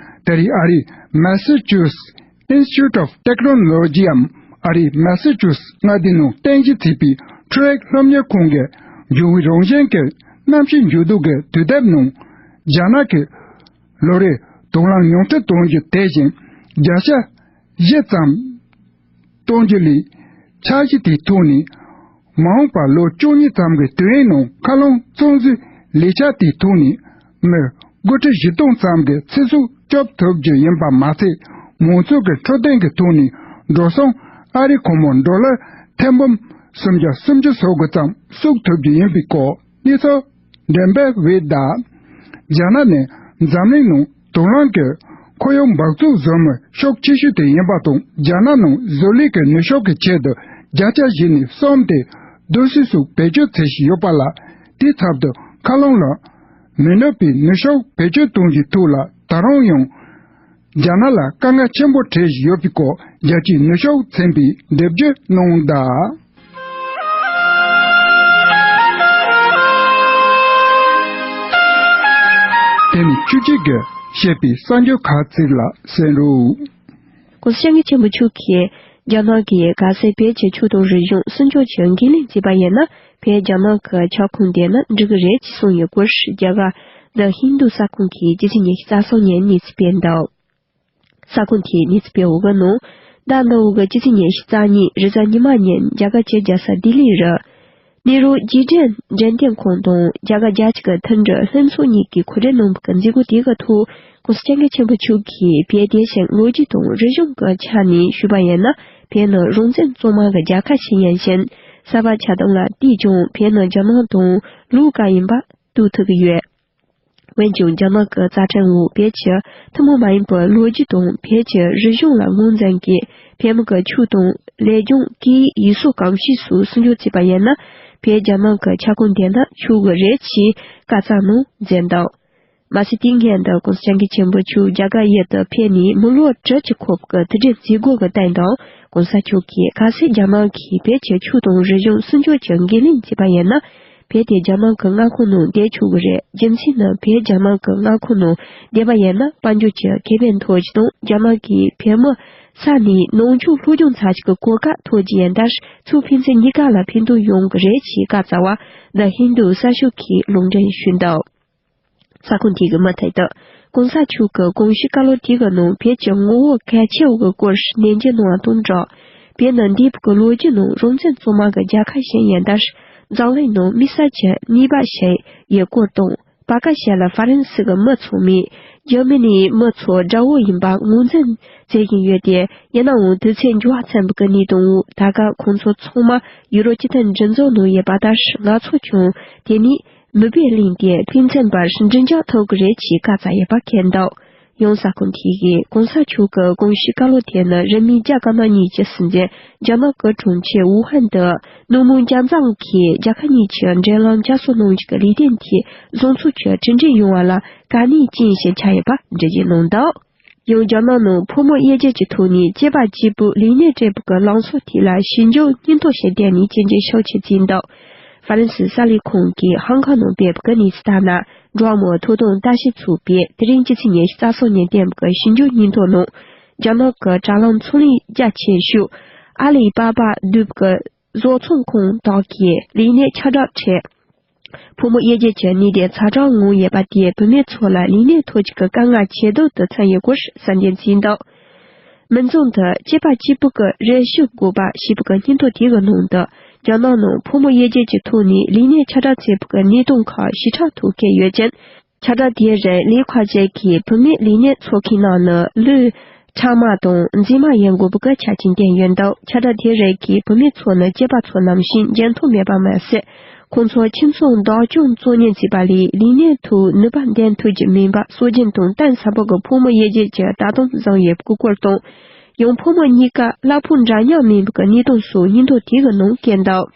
ད་རེས་ཨ་རིའི་མ་སི་ཅུ་སི་Institute of Technology འམ་ཨ་རིའི་མ་སི་ཅུ་སི་མངའ་སྡེའི་ནང་རྟེན་གཞི་བྱས་པའི་ཁྲུ་རེག་སློབ་གཉེར་ཁང་གིས་འབྱུང་བའི་རང་བཞིན་གྱི་གནམ་གཤིས་འགྱུར་ལྡོག་གི་དུས་དེབ་ནང་རྒྱ་ནག་གིས་ལོ་རེར་དོག་རླངས་ཉུང་འཕྲི་གཏོང་རྒྱུ་དེ་བཞིན་བརྒྱ་ཆ་བཞི་ཙམ་གཏོང་རྒྱུ་ལས་འཆར་གཞི་དེའི་ཐོག་ནས་མ་འོངས་པར་ལོ་བཅུ་གཉིས་ཙམ་གྱི་དུས་ཡུན་ནང་མཁའ་རླུང་བཙོང་ཟོས་ལས་འཆར་དེའི་ཐོག་ནས་མི་དགུ་ཁྲི་བཞི་སྟོང་ཙམ་གྱི་ཚེ་སྲོག་སྐྱོབ་ཐུབ་རྒྱུ་ཡིན་པ་མ་ཚད། མང་ཚོགས་ཀྱི་འཕྲོད་བསྟེན་གྱི་ཐོག་ནས་འགྲོ་སོང་ཨ་རིའི་སྒོར་མོ་ཌོ་ལར་ཐེར་འབུམ་སུམ་བརྒྱ་སུམ་ཅུ་སོ་དགུ་ཙམ་གསོག་ཐུབ་རྒྱུ་ཡིན་པའི་སྐོར་གནས་ཚུལ་འགྲེམས་སྤེལ་འབུལ་གདའ། རྒྱ་ནག་ནི་འཛམ་གླིང་ནང་དོག་རླངས་ཀྱི་ཁོར་ཡུག་འབག་བཙོག་བཟོ་མི་ཤུགས་ཆེ་ཤོས་དེ་ཡིན་པ་དང་། རྒྱ་ནག་ནང་བཟོ་ལས་ཀྱི་ནུས་ཤུགས་ཀྱི་ཆེད་དུ་བརྒྱ་ཆ་བཞི་ནས་གསུམ་དེ་རྡོ་སོལ་སོགས་བེད་སྤྱོད་བྱེད་བཞིན་ཡོད་པ་ལ། དེའི་ཚབ་ཏུ་མཁའ་རླུང་ལ་མི་གནོད་པའི་ནུས་ཤུགས་བེད་སྤྱོད་གཏོང་རྒྱུའི་ཐོག་ལ་ད་རུང་ཡང་རྒྱ་ནག་ལ་དཀའ་ངལ་ཆེན་པོ་འཕྲད་བཞིན་ཡོད་པའི་སྐོར་རྒྱལ་སྤྱིའི་ནུས་ཤུགས་ཚན་པས་འགྲེལ་བརྗོད་གནང་གདའ། དེ་ནི་ཆུ་སྐྱིད་ཀྱིས་བཤད་པའི་གསར་འགྱུར་ཁག་ཅིག་ལ་གསན་རོགས། ༸གོང་ས་༸སྐྱབས་མགོན་ཆེན་པོ་མཆོག་གིས་རྒྱ་ནག་གིས་གལ་སྲིད་བོད་ཀྱི་ཆོས་དང་རིག་གཞུང་སྲུང་སྐྱོབ་ཀྱི་འགན་ལེན་བྱས་པ་ཡིན་ན། བོད་རྒྱ་ནག་གི་ཁྱབ་ཁོངས་བསྡད་ན་འགྲིག་གི་རེད་ཅེས་གསུངས་ཡོད་སྐོར། རྒྱ་གར་The Hindu གསར་ཁང་གིས་སྤྱི་ཚེས་ཉི་ཤུ་རྩ་གསུམ་ཉིན་གནས་ཚུལ་སྤེལ་འདུག་གསར་ཁང་དེས་གནས་ཚུལ་སྤེལ་འོག་གི་ནང་། ཟླ་འདི་འོག་གི་སྤྱི་ཚེས་ཉི་ཤུ་རྩ་གཉིས་རེས་གཟའ་ཉི་མ་ཉིན་རྒྱ་གར་གྱི་རྒྱལ་ས་ལྡི་ལི་རུ། ནེ་རུ་རྗེས་དྲན་འགྲེམས་སྟོན་ཁང་དང་རྒྱ་གར་རྒྱལ་སྤྱི་གི་མཐུན་སྒྲིལ་ལྷན་ཚོགས་གཉིས་ཀྱིས་གོ་སྒྲིག་གནང་བའི་མཛད་སྒོ་དེ་གི་ཐོག ༸གོང་ས་༸སྐྱབས་མགོན་ཆེན་པོ་མཆོག་གིས་བོད་དེ་བཞིན་ལོ་རྒྱུས་དང་རིག་གཞུང་གི་ཆ་ནས་ཞུས་པ་ཡིན་ན། བོད་ནི་རང་བཙན་གཙང་མ་གི་རྒྱལ་ཁབ་ཞིག་ཡིན་ཕྱིན། གསར་པ་ཆགས་སྟངས་ལ་བལྟས་ཀྱང་བོད་ནི་རྒྱ་ནག་དང་ལུགས་འགལ་ཡིན་པ་རྟོགས་ཐུབ་ཀྱི་ཡོད། འོན་ཀྱང་རྒྱ་ནག་གི་རྩ་ཁྲིམས་འོག་བོད་ཀྱི་ཐུན་མོང་མ་ཡིན་པའི་ལོ་རྒྱུས་དང་བོད་ཀྱི་རིག་གཞུང་ལ་ངོས་འཛིན་གྱིས་བོད་མི་གི་ཆོས་དང་ལས་རྒྱུ་སྐད་ཡིག་གསོ་གོམས་གཤིས་སོགས་སྲུང་སྐྱོབ་བྱས་པ་ཡིན་ན། བོད་རྒྱ་ནག་གི་ཁྱབ་ཁོངས་བསྡད་ན་ཆོག་གི་རེད་ཅེས་བཀའ་སྩལ་གནང་མཛད་འདུག་མ་ཟད་དེའི་སྔོན་དུ་༸གོང་ས་༸སྐྱབས་མགོན་ཆེན་པོ་མཆོག་རྒྱ་གར་ཡུལ་དུ་ཕེབས་ནས་མི་ལོ་དྲུག་ཅུ་འཁོར་བའི་དུས་དྲན་མཛད་སྒོ་གི་སྟེང་དུ། ༸གོང་ས་མཆོག་གིས་གལ་སྲིད་རྒྱ་ནག་གིས་བོད་ཀྱི་ཆོས་དང་རིག་གཞུང་སྲུང་སྐྱོབ་ཀྱི་འགན་ལེན་བྱས་པ་ཡིན་ན། བོད་དེ་རྒྱ་ནག་གི་མངའ་ཁོངས་ནང་བསྡད་ཆོག་གི་རེད། རྒྱུ་མཚན་ནི་བོད་རྒྱ་ནག་གི་མངའ་ཁོངས་ནང་བསྡད་པ་ཡིན་ན་དཔལ་འབྱོར་གྱི་ཁེ་ཕན་ཐོབ་རྒྱུ་དང་། རྒྱ་ནག་གིས་བོད་མི་ས་ནས་ནང་ཆོས་སློབ་སྦྱོང་ཚར་གཅིག་གི་གོ་སྐབས་ཐོབ་རྒྱུ་ཡིན་ལྟར། ཚོ་ཕན་ཚུན་གཉིས་ཀ་ལ་ཕན་ཐོགས་ཡོང་གི་རེད་ཅེས་བཀའ་སྩལ་བ། The Hindu གསར་ཤོག་གིས་ལུང་འདྲེན་ཞུས་འདུག་གསར་ཁང་དེ་གིས་མུ་མཐུད་དུ། ༸གོང་ས་མཆོག་གིས་དགོངས་ཞུའི་བཀའ་སློབ་དེ་གི་ནང་བོད་ཀྱི་ངོ་བོ་གལ་ཆེ་བ་གི་སྐོར་ནན་གྱིས་གནང་བ་དང་སྦྲགས། བོད་ནི་འདས་པའི་ལོ་རྒྱུས་ནང་རང་བཙན་གཙང་མ་གི་རྒྱལ་ཁབ་ཞིག་ཡིན་ལྟར། འཛམ་གླིང་ནང་དམིགས་བསལ་གྱི་གནས་བབ་ཞིག་ཡོད་སྐོར་དང་། བར་སྐབས་ཤིག་ལ་ཧྥ་རན་སི་གི་མི་ཚང་མས་ འཇར་མ་ནིའི་མི་ཚོ་དགྲ་བོ་ཡིན་པ་ངོས་འཛིན་བྱེད་བཞིན་ཡོད་དེ། ཡིན་ནའང་དུས་ཚོད་འགྱུར་བ་ཚན་པ་གི་གནས་སྟངས་འོག་ད་སྐབས་ཁོང་ཚོ་ཚང་མ་ཡུ་རོབ་སྤྱི་མཐུན་སྒྲིག་འཛུགས་ནང་ཡོད་པ་ལྟར་ང་ཚོ་ཀྱང་དེ་ནས་མུ་པས་བརླན་ཏེ་ཕན་ཚུན་བར་མགྲིན་ཚབ་ཐུབ་ཀྱི་རེད་ཅེས་བཀའ་སྩལ་ཡོད་པ་མཁྱེན་འདུག་ཡང་ས་ཁུངས་དེ་གིས་གོང་ས་མཆོག་གི་དགོངས་ཞུའི་བཀའ་སློབ་དེ་ནི་རིང་མིན་རྒྱ་དཀར་ནག་གཉིས་ཀྱི་སྲིད་འཛིན་རྒྱ་ནག་གི་གྲོང་ཁྱེར་ཝུ་ཧན་དུ་ནུབ་མོན་རྒྱ་མཚོ་གི་རྒྱལ་ཁབ་གཉིས་ཀྱི་འབྲེལ་ལམ་བསྐྱར་གསོ་གནང་རྒྱུ་གི་ལས་དོན་དེ་བཟང་ཕྱོགས་ཀྱི་གྲུབ་འབྲས་ཡོང་བ་ལ་དཀའ་གནད་ཅན་ཞིག་ཆགས་ཡོད་པ་འགྲེལ་བརྗོད་གནང་འདུག་ཡང་རྒྱ་ནག་ནང་ཕོ་མོ་དབྱེ་འབྱེད་ཀྱི་ཐོག་ནས་སྐྱེས་པ་གཅིག་པུས་ལས་གནས་སྤྲད་པ་གི་ལངས་ཕྱོགས་ཐད་ལ་ཞིབ་འཇུག་སྙིང་སྟོབས་ཤིག་བསྟན་ནས་སྐྱོན་བརྗོད་ཤུགས་ཆེ་བྱས་འདུག་ཧྥ་རན་སི་གསར་ལས་ཁང་གིས་ཧང་ཀང་ནང་སྤེལ་བའི་གནས་ཚུལ་ལྟར་ན། འགྲོ་བ་མིའི་ཐོབ་ཐང་ལྟ་ཞིབ་ཚོགས་པས་དེ་རིང་སྤྱི་ཚེས་ཉི་ཤུ་རྩ་གསུམ་ཉིན་བཏོན་པའི་ཞིབ་འཇུག་སྙིང་སྟོབས་ནང་། རྒྱ་ནག་གི་དྲ་ལམ་ཚོང་ལས་རྒྱ་ཆེ་ཤོས་ཨ་ལི་པ་པ་འདུས་པའི་བཟོ་ཚོང་ཁང་དག་གིས་ལས་གནས་ཁྱབ་བསྒྲགས་ཁྲོད། ཕོ་མོ་དབྱེ་འབྱེད་ཀྱི་གནད་དོན་ཛ་དྲག་ངང་ཡོད་པ་དེས་བུད་མེད་ཚོ་ལ་ལས་གནས་ཐོབ་རྒྱུ་གི་དཀའ་ངལ་ཆེ་ལྡོག་ཏུ་ཐོན་ཡོད་སྐོར་གསལ་འདོན་བྱས་འདུག་མི་འཛོམས་དུ་སྐྱེས་པ་གཅིག་པུ་གི་རེ་ཞུ་དགོས་པ་ཞེས་པའི་སྙིང་སྟོབས་དེ་གི་ནང་དུ། རྒྱ་ནག་ནང་ཕོ་མོ་དབྱེ་འབྱེད་ཀྱི་ཐོག་ནས་ལས་གནས་ཁྱབ་བསྒྲགས་བྱས་པའི་གནད་དོན་ཁག་ཞེ་དྲག་ཐོན་གྱི་ཡོད་ཅིང་། ཁྱབ་བསྒྲགས་དེའི་རིང་ལས་ཁུངས་ཅིག་གིས་བུད་མེད་ལས་གནས་འཚོལ་མཁན་རྣམས་ནི་ལོ་ཕྲ་མ་དང་མཛེས་མ་ཡིན་དགོས་པའི་ཆ་རྐྱེན་བསྟན་ཡོད་འདུག་ཁྱབ་བསྒྲགས་དེའི་རིང་གི་བུད་མེད་ཚོ་ནི་སྐྱེས་པ་ཚོ་ནང་བཞིན་འཇོན་ཐང་མེད་པ་མ་ཟད། ཁོང་ཚོ་ཁྱིམ་ཚང་བདག་སྐྱོང་གཙོ་གཉེར་བྱས་པ་ལས་ལས་གནས་ཐོག་ནུས་པ་འདོན་ཐུབ་ཀྱི་མིན་པ་སྲོལ་རྒྱུན་དང་གཏིང་ཟབ་པོ་གི་ཕོ་མོ་དབྱེ་འབྱེད་ཀྱི་ལྟ་སྟངས་བཟུང་ཡོད་པའི་སྐོར་དང་། ཡང་ཕོ་མོ་གཉིས་ཀ་གླ་ཕོགས་འདྲ་མཉམ་མིན་པའི་གནས་སྟངས་སོགས་སྙིང་སྟོབས་དེ་གི་ནང་བཀོད་འདུག་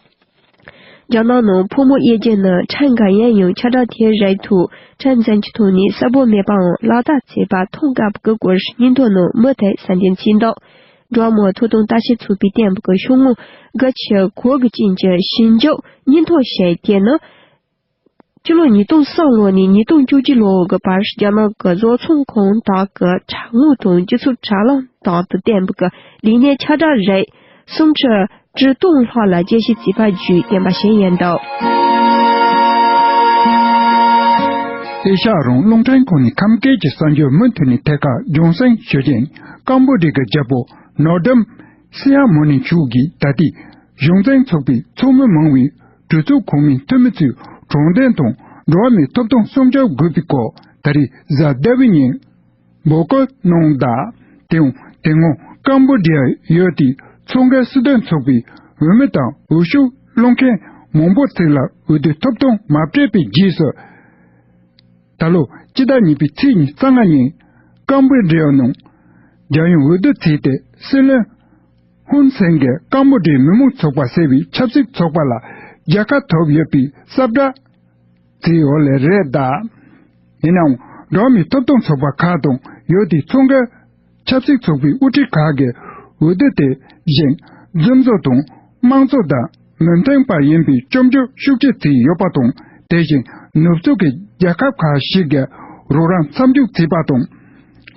རྒྱ་ནག་ནང་ཕོ་མོ་དབྱེ་འབྱེད་ནི་ཁྲལ་འགལ་ཡིན་ཡང་ཁྱབ་བསྒྲགས་དེའི་རིང་ཐོག་ཁྲལ་འཛིན་གྱི་ཐོག་ནས་གསལ་པོ་མེད་པའང་ལག་བསྟར་བྱས་པ་མཐོང་དཀའ་བའི་སྐོར་སྙིང་སྟོབས་ནང་མུ་མཐུད་གསལ་འདོན་བྱས་འདུག་འགྲོ་བ་མིའི་ཐོབ་ཐང་ལྟ་ཞིབ་ཚོགས་པས་བསྟན་པའི་ཤོག་ངོས་དགུ་བཅུ་གོ་དགུ་ཅན་གྱི་ཞིབ་འཇུག་སྙིང་སྟོབས་ཤིག་དེ་ནི། སྤྱི་ལོ་ཉིས་སྟོང་གསུམ་ལོ་ནས་ཉིས་སྟོང་བཅུ་གཅིག་ལོ་གི་བར་རྒྱ་ནག་གི་བཟོ་ཚོང་ཁང་དག་གི་དྲ་ངོས་དང་སྤྱི་ཚོགས་དྲ་ལམ་དག་ཏུ་བསྟན་པའི་ལས་གནས་ཁྱབ་བསྒྲགས་རིགས་སུམ་ཁྲི་དྲུག་སྟོང་ལྷག་ལ་དཔྱད་ཞིབ་བྱས་པ་བརྒྱུད་བསྟན་པ་ཞིག་ཡིན་འདུག་ཨེ་ཤ་ཡ་རང་དབང་རླུང་འཕྲིན་ཁང་ནས་ཁམས་སྐད་ཀྱི་གསར་འགྱུར་མུ་མཐུད་ནས་ཐད་ཀར་རྒྱང་སྲིང་ཞུ་རྒྱུ་ཡིན། ཀམ་བུ་ཌི་གི་རྒྱལ་པོ་ནོ་ཌམ་སི་ཡ་མུ་ནི་མཆོག་གིས་ད་ལྟའི་གཞུང་འཛིན་ཚོགས་པའི་ཚོགས་མི་མང་བའི་གྲོས་ཚོགས་གོང་མའི་འཐུས་མི་ཚོས་དྲང་བདེན་དང་འགྲོ་བ་མིའི་ཐོབ་ཐང་སྲུང་སྐྱོབ་དགོས་པའི་སྐོར་ད་རེས་གཟའ་ཟླ་བའི་ཉིན་འབོད་སྐུལ་གནང་གདའ། དེའང་དེ་སྔོན་ཀམ་བུ་ཌི་ཡ་ཡུལ་དེའི་མཚོ་འགག་སྲིད་དོན་ཚོགས་པའི་འོས་མི་དང་འོས་ཤོག་སློང་མཁན་མང་པོ་ཅིག་ལ་འོས་བསྡུའི་ཐོབ་ཐང་མ་སྤྲད་པའི་རྗེས་སུ། ད་ལོ་སྤྱི་ཟླ་གཉིས་པའི་ཚེས་ཉི་ཤུ་རྩ་ལྔ་ཉིན་ཀམ་བུ་ཌི་ཡ་ནང་རྒྱལ་ཡོངས་འོས་བསྡུ་བྱས་ཏེ་སྲིད་བློན་ཧུན་སེན་གྱིས་ཀམ་བུ་ཌིའི་མི་མང་ཚོགས་པ་ཟེར་བའི་ཆབ་སྲིད་ཚོགས་པ་ལ་རྒྱལ་ཁ་ཐོབ་ཡོད་པའི་གསལ་བསྒྲགས་བྱས་ཡོད་ལེ་རེད་གདའ། ཡིན་ནའང་འགྲོ་བ་མིའི་ཐོབ་ཐང་ཚོགས་པ་ཁག་དང་ཡུལ་དེའི་མཚོ་འགག་ཆབ་སྲིད་ཚོགས་པའི་དབུ་ཁྲིད་ཁག་གིས་འོས་བསྡུ་དེ་བཞིན་རྫུན་བཟོ་དང་དམངས་གཙོ་དང་མི་མཐུན་པ་ཡིན་པའི་སྐྱོན་བརྗོད་ཤུགས་ཆེ་བྱས་ཡོད་པ་དང་། དེ་བཞིན་ནུབ་ཕྱོགས་ཀྱི་རྒྱལ་ཁབ་ཁག་ཞིག་གིས་རོགས་རམ་མཚམས་འཇོག་བྱས་པ་དང་།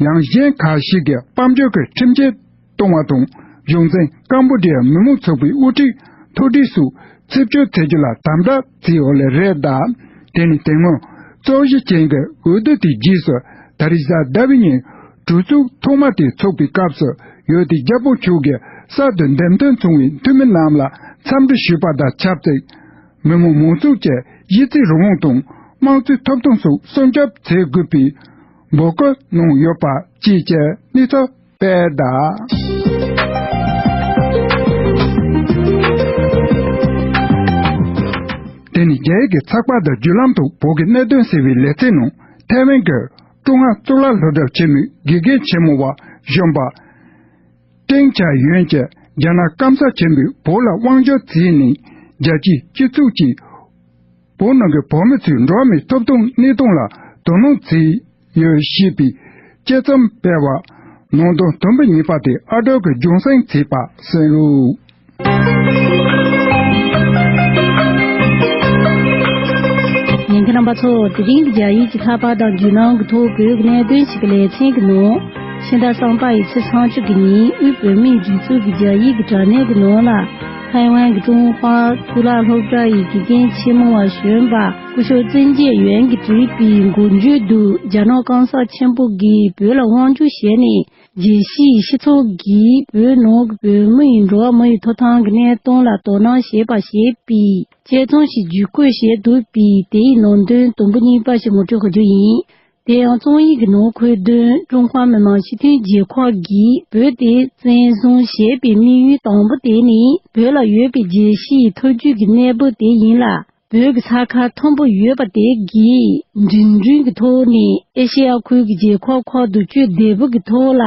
ཡང་གཞན་ཁག་ཞིག་གིས་དཔལ་འབྱོར་གྱི་ཁྲིམས་ཆད་གཏོང་བ་དང་། གཞུང་འཛིན་ཀམ་བུ་ཌི་ཡའི་མི་མང་ཚོགས་པའི་དབུ་ཁྲིད་མཐོ་གྲས་སུ་ཆིབས་བསྒྱུར་བྱེད་རྒྱུ་ལ་དམ་དྲག་བྱས་ཡོད་ལེ་རེད་གདའ། དེ་ནི་དེ་སྔོན་རྩོད་གཞི་ཅན་གྱི་འོས་བསྡུ་དེའི་རྗེས་སུ་ད་རེས་གཟའ་ཟླ་བའི་ཉིན་གྲོས་ཚོགས་ཐོག་མ་དེ་ཚོགས་པའི་སྐབས་སུ་ཡུལ་དེའི་རྒྱལ་པོ་མཆོག་གིས་གསར་དུ་འདེམས་ཐོན་བྱུང་བའི་འཐུས་མི་རྣམས་ལ་འཚམས་འདྲི་ཞུས་པ་དང་ཆབས་ཅིག་མི་མང་མང་ཚོགས་ཀྱི་གཞི་རྩའི་རང་དབང་དང་དམངས་གཙོའི་ཐོབ་ཐང་སོགས་སྲུང་སྐྱོབ་བྱེད་དགོས་པའི་འབོད་སྐུལ་གནང་ཡོད་པ་བཅས་ཀྱི་གནས་ཚུལ་སྤེལ་གདའ། དེ་ནི་རྒྱ་ཡིག་གི་ཚགས་པར་དང་བརྒྱུད་ལམ་དུ་བོད་ཀྱི་གནད་དོན་ཟེར་བའི་ལེ་ཚན་ནང་ཐའེ་ཝན་གྱི་ཀྲུང་ཧྭ་གཙུག་ལག་སློབ་གྲྭ་ཆེན་མོའི་དགེ་རྒན་ཆེན་མོ་བ་གཞོན་པ། ཀྲེང་ཅཱ་ཡོན་གྱིས་རྒྱ་ནག་སྐམ་ས་ཆེན་པོས་བོད་ལ་དབང་བསྒྱུར་བྱས་ནས་རྒྱལ་སྤྱིའི་སྤྱི་ཚོགས་ཀྱིས་བོད་ནང་གི་བོད་མི་ཚོའི་འགྲོ་བ་མིའི་ཐོབ་ཐང་གནས་སྟངས་ལ་དོ་སྣང་བྱས་ཡོད་ཞེས་པའི་དཔྱད་རྩོམ་སྤེལ་བ། ནང་དོན་དུམ་བུ་གཉིས་པ་དེ་ཨ་སྒྲོལ་གྱིས་རྒྱང་སྲིང་བྱས་པ་གསན་རོགས། ཉན་མཁན་རྣམ་པ་ཚོ། དེ་རིང་གི་རྒྱ་ཡིག་གི་ཚགས་པར་དང་བརྒྱུད་ལམ་གྱི་ཐོག་བོད་ཀྱི་གནད་དོན་ཞིག་གི་ལེ་ཚན་གྱི་ནང་། ཕྱི་ཟླ་གསུམ་པ་ཡི་ཚེས་སུམ་ཅུ་གི་ཉིན་དབུས་བོད་མིའི་སྒྲིག་འཛུགས་ཀྱི་རྒྱ་ཡིག་གི་དྲ་གནས་ཀྱི་ནང་ལ། ཐའེ་ཝན་གྱི་ཀྲུང་ཧྭ་གཙུག་ལག་སློབ་གྲྭ་ཡི་དགེ་རྒན་ཆེན་མོ་བ་གཞོན་པ་སྐུ་ཞབས་བཙུན་རྒྱལ་ཡོན་གྱིས་བྲིས་པའི་འགོ་བརྗོད་དུ། རྒྱ་ནག་སྐམ་ས་ཆེན་པོ་གིས་བོད་ལ་དབང་བསྒྱུར་བྱས་ནས། རྒྱལ་སྤྱིའི་སྤྱི་ཚོགས་ཀྱིས་བོད་ནང་གི་བོད་མི་ཡི་འགྲོ་བ་མི་ཡི་ཐོབ་ཐང་གི་གནས་སྟངས་ལ་དོ་སྣང་བྱེད་པ་ཞེས་པའི་དཔྱད་རྩོམ་ཞིག་ཇུས་འགོད་བྱས་འདུག་པས། དེའི་ནང་དོན་དུམ་བུ་གཉིས་པ་ཞིག་ངོ་སྤྲོད་ཞུ་རྒྱུ་ཡིན། དེ་ཡང་རྩོམ་ཡིག་གི་ནང་འཁོད་དོན། ཀྲུང་ཧྭ་མི་དམངས་སྤྱི་མཐུན་རྒྱལ་ཁབ་ཀྱིས་བོད་དེ་བཙན་བཟུང་བྱས་པའི་དམིགས་ཡུལ་དང་པོ་དེ་ནི། བོད་ལ་ཡོད་པའི་རྒྱལ་སྤྱིའི་ཐབས་ཇུས་ཀྱི་གནས་བབ་དེ་ཡིན་ལ། བོད་ཀྱི་ས་ཁ་མཐོན་པོ་ཡོད་པ་དེ་གིས་འགྲིམ་འགྲུལ་གྱི་ཐོག་ནས་ཨེ་ཤེ་ཡ་ཁུལ་གྱི་རྒྱལ་ཁབ་ཁག་ཏུ་སྤྱོད་བདེ་པོ་གི་ཐོག་ལ།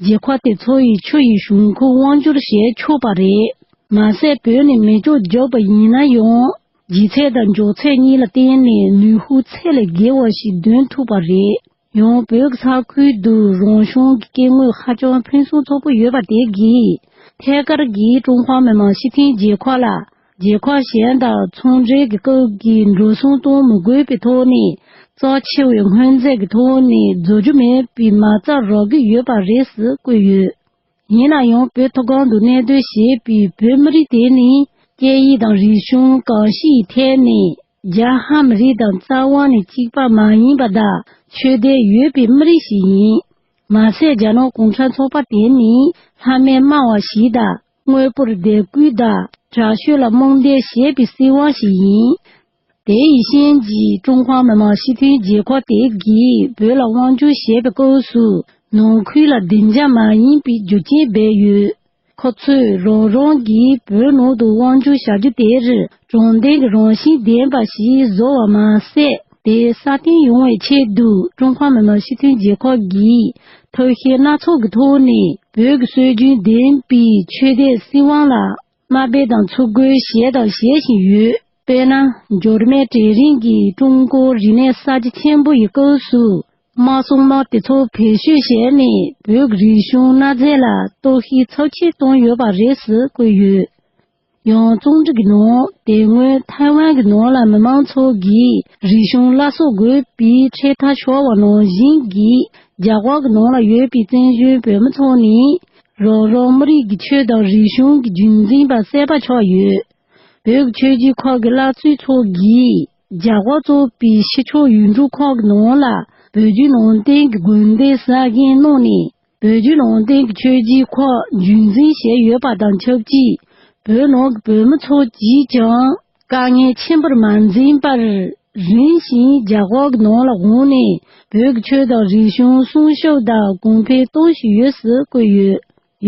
རྒྱལ་ཁབ་དེ་ཚོ་ཡི་ཆུ་ཡི་གཞུང་ཁོངས་དབང་སྒྱུར་བྱས་ཆོག་པ་རེད། མ་ཟད། བོད་ནས་མེ་སྒྱོགས་རྒྱག་པ་ཡིན་ན་ཡང་། ལྗིད་ཚད་དང་མགྱོགས་ཚད་གཉིས་ལ་བརྟེན་ནས་ནུས་ཤུགས་ཚད་ལས་བརྒལ་བ་ཞིག་འདོན་ཐུབ་པ་རེད། ཡང་བོད་ཀྱི་ས་ཁུལ་དུ་རང་བྱུང་གི་སྐྱེ་དངོས་ཧ་ཅང་ཕུན་སུམ་ཚོགས་པོ་ཡོད་པ་དེ་གིས། ཐད་ཀར་གྱིས་ཀྲུང་ཧྭ་མི་དམངས་སྤྱི་མཐུན་རྒྱལ་ཁབ་ལ། རྒྱལ་ཁབ་གཞན་དང་ཚོང་འབྲེལ་གྱི་སྐབས་ཀྱི་འགྲོ་སོང་གཏོང་མི་དགོས་པའི་ཐོག་ནས། རྩ་ཆེ་བའི་དངོས་རྫས་ཀྱི་ཐོག་ནས་བཟོ་རྒྱུ་མེད་པའི་མ་རྩ་རག་གི་ཡོད་པ་རེད་ཟེར་བཀོད་ཡོད། ཡིན་ན་ཡང་། བོད་མཐོ་སྒང་དུ་གནས་སྡོད་བྱེད་པའི་བོད་མི་རིགས་དེ་ནི། སྐད་ཡིག་དང་རིག་གཞུང་གང་ཞིག་ཐད་ནས། རྒྱ་ཧ་མི་རིགས་དང་རྩ་བ་ནས་གཅིག་པ་མ་ཡིན་པ་དང་། ཆོས་དད་ཡོད་པའི་མི་རིགས་ཤིག་ཡིན། མ་ཟད། རྒྱ་ནག་གུང་ཁྲན་ཚོགས་པ་དེ་ནི། ལྷ་མིར་སྨྲ་བ་ཞིག་དང་། དངོས་པོར་དད་གུས་དང་། དྲག་ཤུལ་ལ་རྨོངས་དད་བྱེད་པའི་སྲིད་དབང་ཞིག་ཡིན། དེ་ཡི་རྐྱེན་གྱིས། ཀྲུང་ཧྭ་མི་དམངས་སྤྱི་མཐུན་རྒྱལ་ཁབ་དེ་གིས་བོད་ལ་དབང་བསྒྱུར་བྱེད་པའི་སྐབས་སུ། ནང་ཁུལ་ལ་བདེ་འཇགས་མ་ཡིན་པའི་རྒྱུ་རྐྱེན་སྦས་ཡོད། ཁོ་ཚོས་རང་རང་གིས་བོད་ནང་དུ་དབང་བསྒྱུར་བྱ་རྒྱུ་དེར། དྲང་བདེན་གྱི་རང་བཞིན་ལྡན་པ་ཞིག་བཟོ་བ་མ་ཟད། དེ་སྲ་བརྟན་ཡོང་བའི་ཆེད་དུ། ཀྲུང་ཧྭ་མི་དམངས་སྤྱི་མཐུན་རྒྱལ་ཁབ་ཀྱིས་ཐབས་ཤེས་སྣ་ཚོགས་ཀྱི་ཐོག་ནས། བོད་ཀྱི་སྲོལ་རྒྱུན་ལྡན་པའི་ཆོས་དད་སྲིད་དབང་ལ། དམའ་འབེབས་དང་འཚུབ་རྒོལ་བྱས་དང་བྱེད་བཞིན་ཡོད། དཔེར་ན། འབྱོར་མེད་གྲལ་རིམ་གྱིས་ཀྲུང་གོ་རིག་གནས་གསར་བརྗེ་ཆེན་པོ་ཡི་སྐབས་སུ། དམག་སྲུང་དམག་དེ་ཚོ་བེད་སྤྱོད་བྱས་ནས། བོད་ཀྱི་རིག་གཞུང་གནའ་རྫས་ལ་གཏོར་བཤིག་ཚབས་ཆེ་བཏང་ཡོད་པ་རེད་ཟེར་བཀོད་ཡོད། ཡང་རྩོམ་སྒྲིག་གི་ནང་། དེ་སྔོན་ཐའེ་ཝན་གྱི་ནང་ལ་མི་མང་ཚོ་གིས་རིག་གཞུང་བླ་སྲོག་དགོས་པའི་འཕྲེད་ཐག་ཤོར་བ་ནང་བཞིན་གྱིས། རྒྱ་གར་གྱི་ནང་ལ་ཡོད་པའི་བཙན་བྱོལ་བོད་མི་ཚོ་ནི། རང་རང་མི་རིགས་ཀྱི་ཆོས་དང་རིག་གཞུང་གི་རྒྱུན་འཛིན་པ་གསར་པ་ཆགས་ཡོད། བོད་ཀྱི་ཆོས་བརྒྱུད་ཁག་གི་བླ་སྤྱི་ཚོ་གིས། རྒྱ་གར་གཙོས་པའི་ཕྱི་ཕྱོགས་ཡུལ་གྲུ་ཁག་གི་ནང་ལ། བོད་བརྒྱུད་ནང་བསྟན་གྱི་དགོན་སྡེ་གསར་བཞེངས་གནང་ནས། བོད་བརྒྱུད་ནང་བསྟན་གྱི་ཆོས་བརྒྱུད་ཁག་རྒྱུན་འཛིན་བྱས་ཡོད་པ་དང་ཆབས་ཅིག། བོད་ནང་གི་བོད་མི་ཚོ་གིས་ཀྱང་དཀའ་ངལ་ཆེན་པོར་མ་འཛེམས་པར། རིམ་བཞིན་རྒྱ་གར་གྱི་ནང་ལ་འོངས་ནས། བོད་ཀྱི་ཆོས་དང་རིག་གཞུང་སྲུང་སྐྱོབ་དང་གོང་འཕེལ་གཏོང་བཞིན་ཡོད་ཟེར་བཀོད་ཡོད།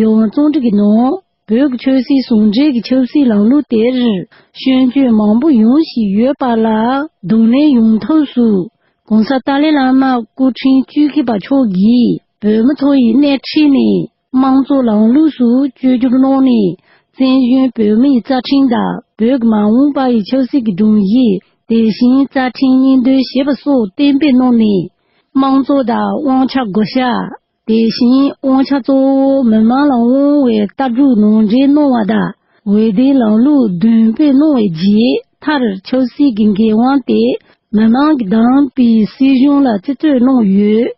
ཡང་རྩོམ་སྒྲིག་གི་ནང་། བོད་ཀྱི་ཆོས་སྲིད་ཟུང་འབྲེལ་གྱི་ཆབ་སྲིད་ལམ་ལུགས་དེར། སྐྱོན་བརྗོད་མང་པོ་ཡོང་བཞིན་ཡོད་པ་ལ། གདོང་ལེན་ཡོང་ཐབས་སུ། ༸གོང་ས་ཏཱ་ལའི་བླ་མ་སྐུ་ཕྲེང་བཅུ་བཞི་པ་མཆོག་གིས། བོད་མི་ཚོ་ཡི་སྣེ་ཁྲིད་ནས། དམངས་གཙོ་ལམ་ལུགས་སུ་བཅོས་བསྒྱུར་གནང་ནས། བཙན་བྱོལ་བོད་མི་ཡི་རྩ་ཁྲིམས་དང་། བོད་ཀྱི་མ་འོངས་པ་ཡི་ཆབ་སྲིད་ཀྱི་སྒྲོམ་གཞི། དེ་བཞིན་རྩ་ཁྲིམས་སྙིང་དོན་ཞེས་པ་སོགས་གཏན་འབེབས་གནང་ནས། དམངས་གཙོ་དང་དབང་ཆ་བགོ་བཤའ། དེ་བཞིན་དབང་ཆ་གཙོ་བོ་མི་མང་ལ་དབང་བའི་ལྟ་གྲུབ་ནང་འདྲེན་གནང་བ་དང་། འོས་བསྡུའི་ལམ་ལུགས་འདོན་སྤེལ་གནང་བའི་རྗེས། མཐར་ཆབ་སྲིད་ཀྱི་འགན་དབང་དེ་མི་མང་གིས་བདམས་པའི་སྲིད་གཞུང་ལ་རྩིས་སྤྲོད་གནང་ཡོད།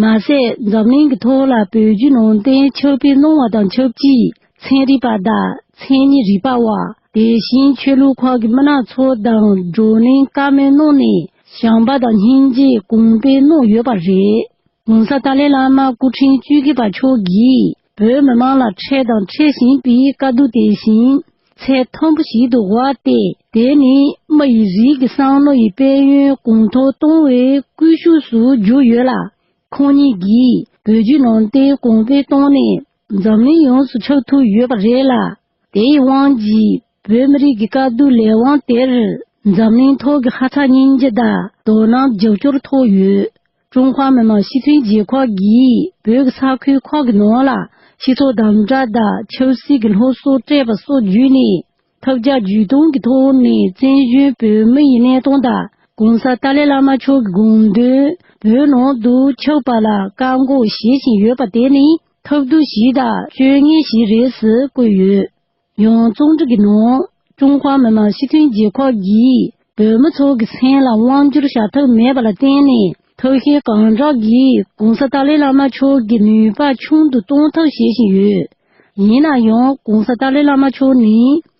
མ་ཟད། འཛམ་གླིང་གི་ཐོག་ལ་བོད་བརྒྱུད་ནང་བསྟན་ཁྱབ་སྤེལ་གནང་བ་དང་ཆབས་ཅིག། ཚན་རིག་པ་དང་མཚན་ཉིད་རིག་པ་བ། དེ་བཞིན་ཆོས་ལུགས་ཁག་གི་མི་སྣ་ཚོ་དང་བགྲོ་གླེང་བཀའ་མོལ་གནང་ནས། བྱམས་པ་དང་སྙིང་རྗེ་གོང་སྤེལ་གནང་ཡོད་པ་རེད། ༸གོང་ས་ཏཱ་ལའི་བླ་མ་སྐུ་ཕྲེང་བཅུ་བཞི་པ་མཆོག་གིས། བོད་མི་མང་ལ་འཕྲད་དང་འཕྲད་བཞིན་པའི་དཀའ་སྡུག་དེ་བཞིན། ཚད་མཐོན་པོ་ཞིག་ཏུ་བར་ཏེ། དེ་ནི་མི་ཡི་རིགས་ཀྱི་བསམ་བློ་ཡི་དཔལ་ཡོན་གོང་མཐོར་གཏོང་བའི་སྐུལ་ཤུགས་སུ་གྱུར་ཡོད་ལ། ཁོང་ཉིད་ཀྱིས་བོད་བརྒྱུད་ནང་བསྟན་གོང་འཕེལ་བཏང་ནས། འཛམ་གླིང་ཡོངས་སུ་ཁྱབ་ཐུབ་ཡོད་པ་རེད་ལ། དེའི་དབང་གིས་བོད་མི་རིགས་ཀྱི་དཀའ་སྡུག་ལས་དབང་དེར། འཛམ་གླིང་ཐོག་གི་ཧ་ཚ་སྙིང་རྗེ་དང་དོ་སྣང་རྒྱབ་སྐྱོར་ཐོབ་ཡོད། ཀྲུང་ཧྭ་མི་དམངས་སྤྱི་མཐུན་རྒྱལ་ཁབ་ཀྱིས་བོད་ཀྱི་ས་ཁུལ་ཁག་གི་ནང་ལ་སྤྱི་ཚོགས་དམ་དྲག་དང་ཆབ་སྲིད་ཀྱི་སློབ་གསོ་སྤྲད་པ་སོགས་བརྒྱུད་ནས། ཐབས་བརྒྱ་ཇུས་སྟོང་གི་ཐོག་ནས་བཙན་བྱོལ་བོད་མི་ཡི་གནས་སྟངས་དང་། ༸གོང་ས་ཏཱ་ལའི་བླ་མ་མཆོག་གི་དགོངས་དོན་བོད་ནང་དུ་ཁྱབ་པ་ལ་བཀག་འགོག་བྱེད་བཞིན་ཡོད་པ་དེ་ནི་ཐབས་སྡུག་ཞིག་དང་སྤྱོད་ངན་ཞིག་རེད་ཟེར་བཀོད་ཡོད། ཡང་རྩོམ་སྒྲིག་གི་ནང་། ཀྲུང་ཧྭ་མི་དམངས་སྤྱི་མཐུན་རྒྱལ་ཁབ་ཀྱིས་བོད་མི་ཚོ་གི་སེམས་ལ་དབང་བསྒྱུར་བྱ་ཐབས་མེད་པ་ལ་བརྟེན་ནས། ཐབས་ཤེས་གང་དྲག་གིས་༸གོང་ས་ཏཱ་ལའི་བླ་མ་མཆོག་གི་ནུས་པ་ཆུང་དུ་གཏོང་ཐབས་བྱེད་བཞིན་ཡོད། ཡིན་ན་ཡང་༸གོང་ས་ཏཱ་ལའི་བླ་མ་མཆོག་ནི་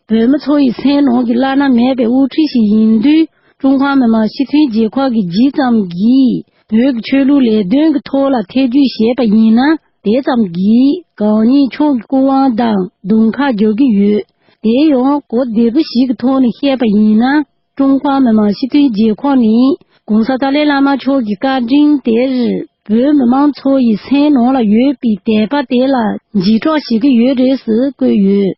བོད་མི་ཚོ་ཡི་སེམས་ནང་གི་བླ་ན་མེད་པའི་དབུ་ཁྲིད་ཞིག་ཡིན་དུས། ཀྲུང་ཧྭ་མི་དམངས་སྤྱི་མཐུན་རྒྱལ་ཁབ་ཀྱི་ཇི་ཙམ་གྱིས་བོད་ཀྱི་ཆོས་ལུགས་ལས་དོན་གྱི་ཐོག་ལ་ཐེ་ཇུས་བྱས་པ་ཡིན་ན། དེ་ཙམ་གྱིས་གང་ཉིད་ཕྱོགས་ཀྱི་སྐུ་དབང་དང་གདོང་ཁ་རྒྱག་གི་ཡོད། དེ་ཡང་གོ་བདེ་པོ་ཞིག་གི་ཐོག་ནས་བཤད་པ་ཡིན་ན། ཀྲུང་ཧྭ་མི་དམངས་སྤྱི་མཐུན་རྒྱལ་ཁབ་ནི། ༸གོང་ས་ཏཱ་ལའི་བླ་མ་མཆོག་གི་བཀའ་དྲིན་དེར་བོད་མི་མང་ཚོ་ཡི་སེམས་ནང་ལ་ཡོད་པའི་དད་པ་དེ་ལ་འཇིགས་སྐྲག་བྱེད་ཀྱི་ཡོད་རེད་ཟེར་བཀོད་ཡོད།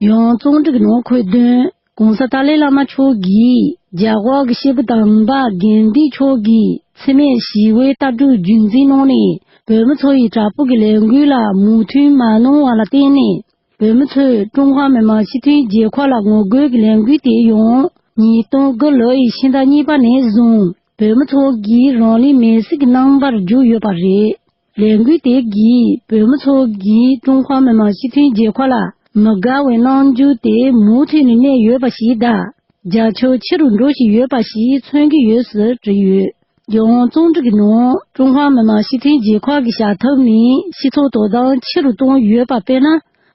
ཡང་རྩོམ་སྒྲིག་ནང་འཁོད་དོན། ༸གོང་ས་ཏཱ་ལའི་བླ་མ་མཆོག་གིས་རྒྱ་གར་གྱི་སྐྱེས་བུ་དམ་པ་དགེ་འདུན་མཆོག་གི་འཚེ་མེད་ཞི་བའི་ལྟ་གྲུབ་རྒྱུན་འཛིན་གནང་ནས་བོད་མི་ཚོ་ཡི་དྲག་པོ་གི་ལས་འགུལ་ལ་མོས་མཐུན་མ་གནང་བ་ལ་བརྟེན་ནས། བོད་མི་ཚོས་ཀྲུང་ཧྭ་མི་དམངས་སྤྱི་མཐུན་རྒྱལ་ཁབ་ལ་ངོ་རྒོལ་གྱི་ལས་འགུལ་དེ་ཡང་ཉིས་སྟོང་དགུ་ལོ་ཡི་ཕྱི་ཟླ་གཉིས་པ་ནས་བཟུང་བོད་མི་ཚོ་གིས་རང་ལུས་མེར་སྲེག་གི་རྣམ་པར་བསྒྱུར་ཡོད་པ་རེད། ལས་འགུལ་དེ་གིས་བོད་མི་ཚོ་གིས་ཀྲུང་ཧྭ་མི་དམངས་སྤྱི་མཐུན་རྒྱལ་ཁབ་ལ་མི་དགའ་བའི་རྣམ་འགྱུར་དེ་མུ་མཐུད་ནས་གནས་ཡོད་པ་ཞིག་དང་། རྒྱ་ཁྱོན་ཆེ་རུ་འགྲོ་བཞིན་ཡོད་པ་ཞིག་མཚོན་གྱི་ཡོད་ཟེར་བྲིས་ཡོད། ཡང་རྩོམ་སྒྲིག་གི་ནང་ཀྲུང་ཧྭ་མི་དམངས་སྤྱི་མཐུན་རྒྱལ་ཁབ་ཀྱི་བྱ་ཐབས་ནི་སྤྱི་ཚོགས་དོ་དམ་ཆེ་རུ་གཏོང་ཡོད་པ་དཔེར་ན།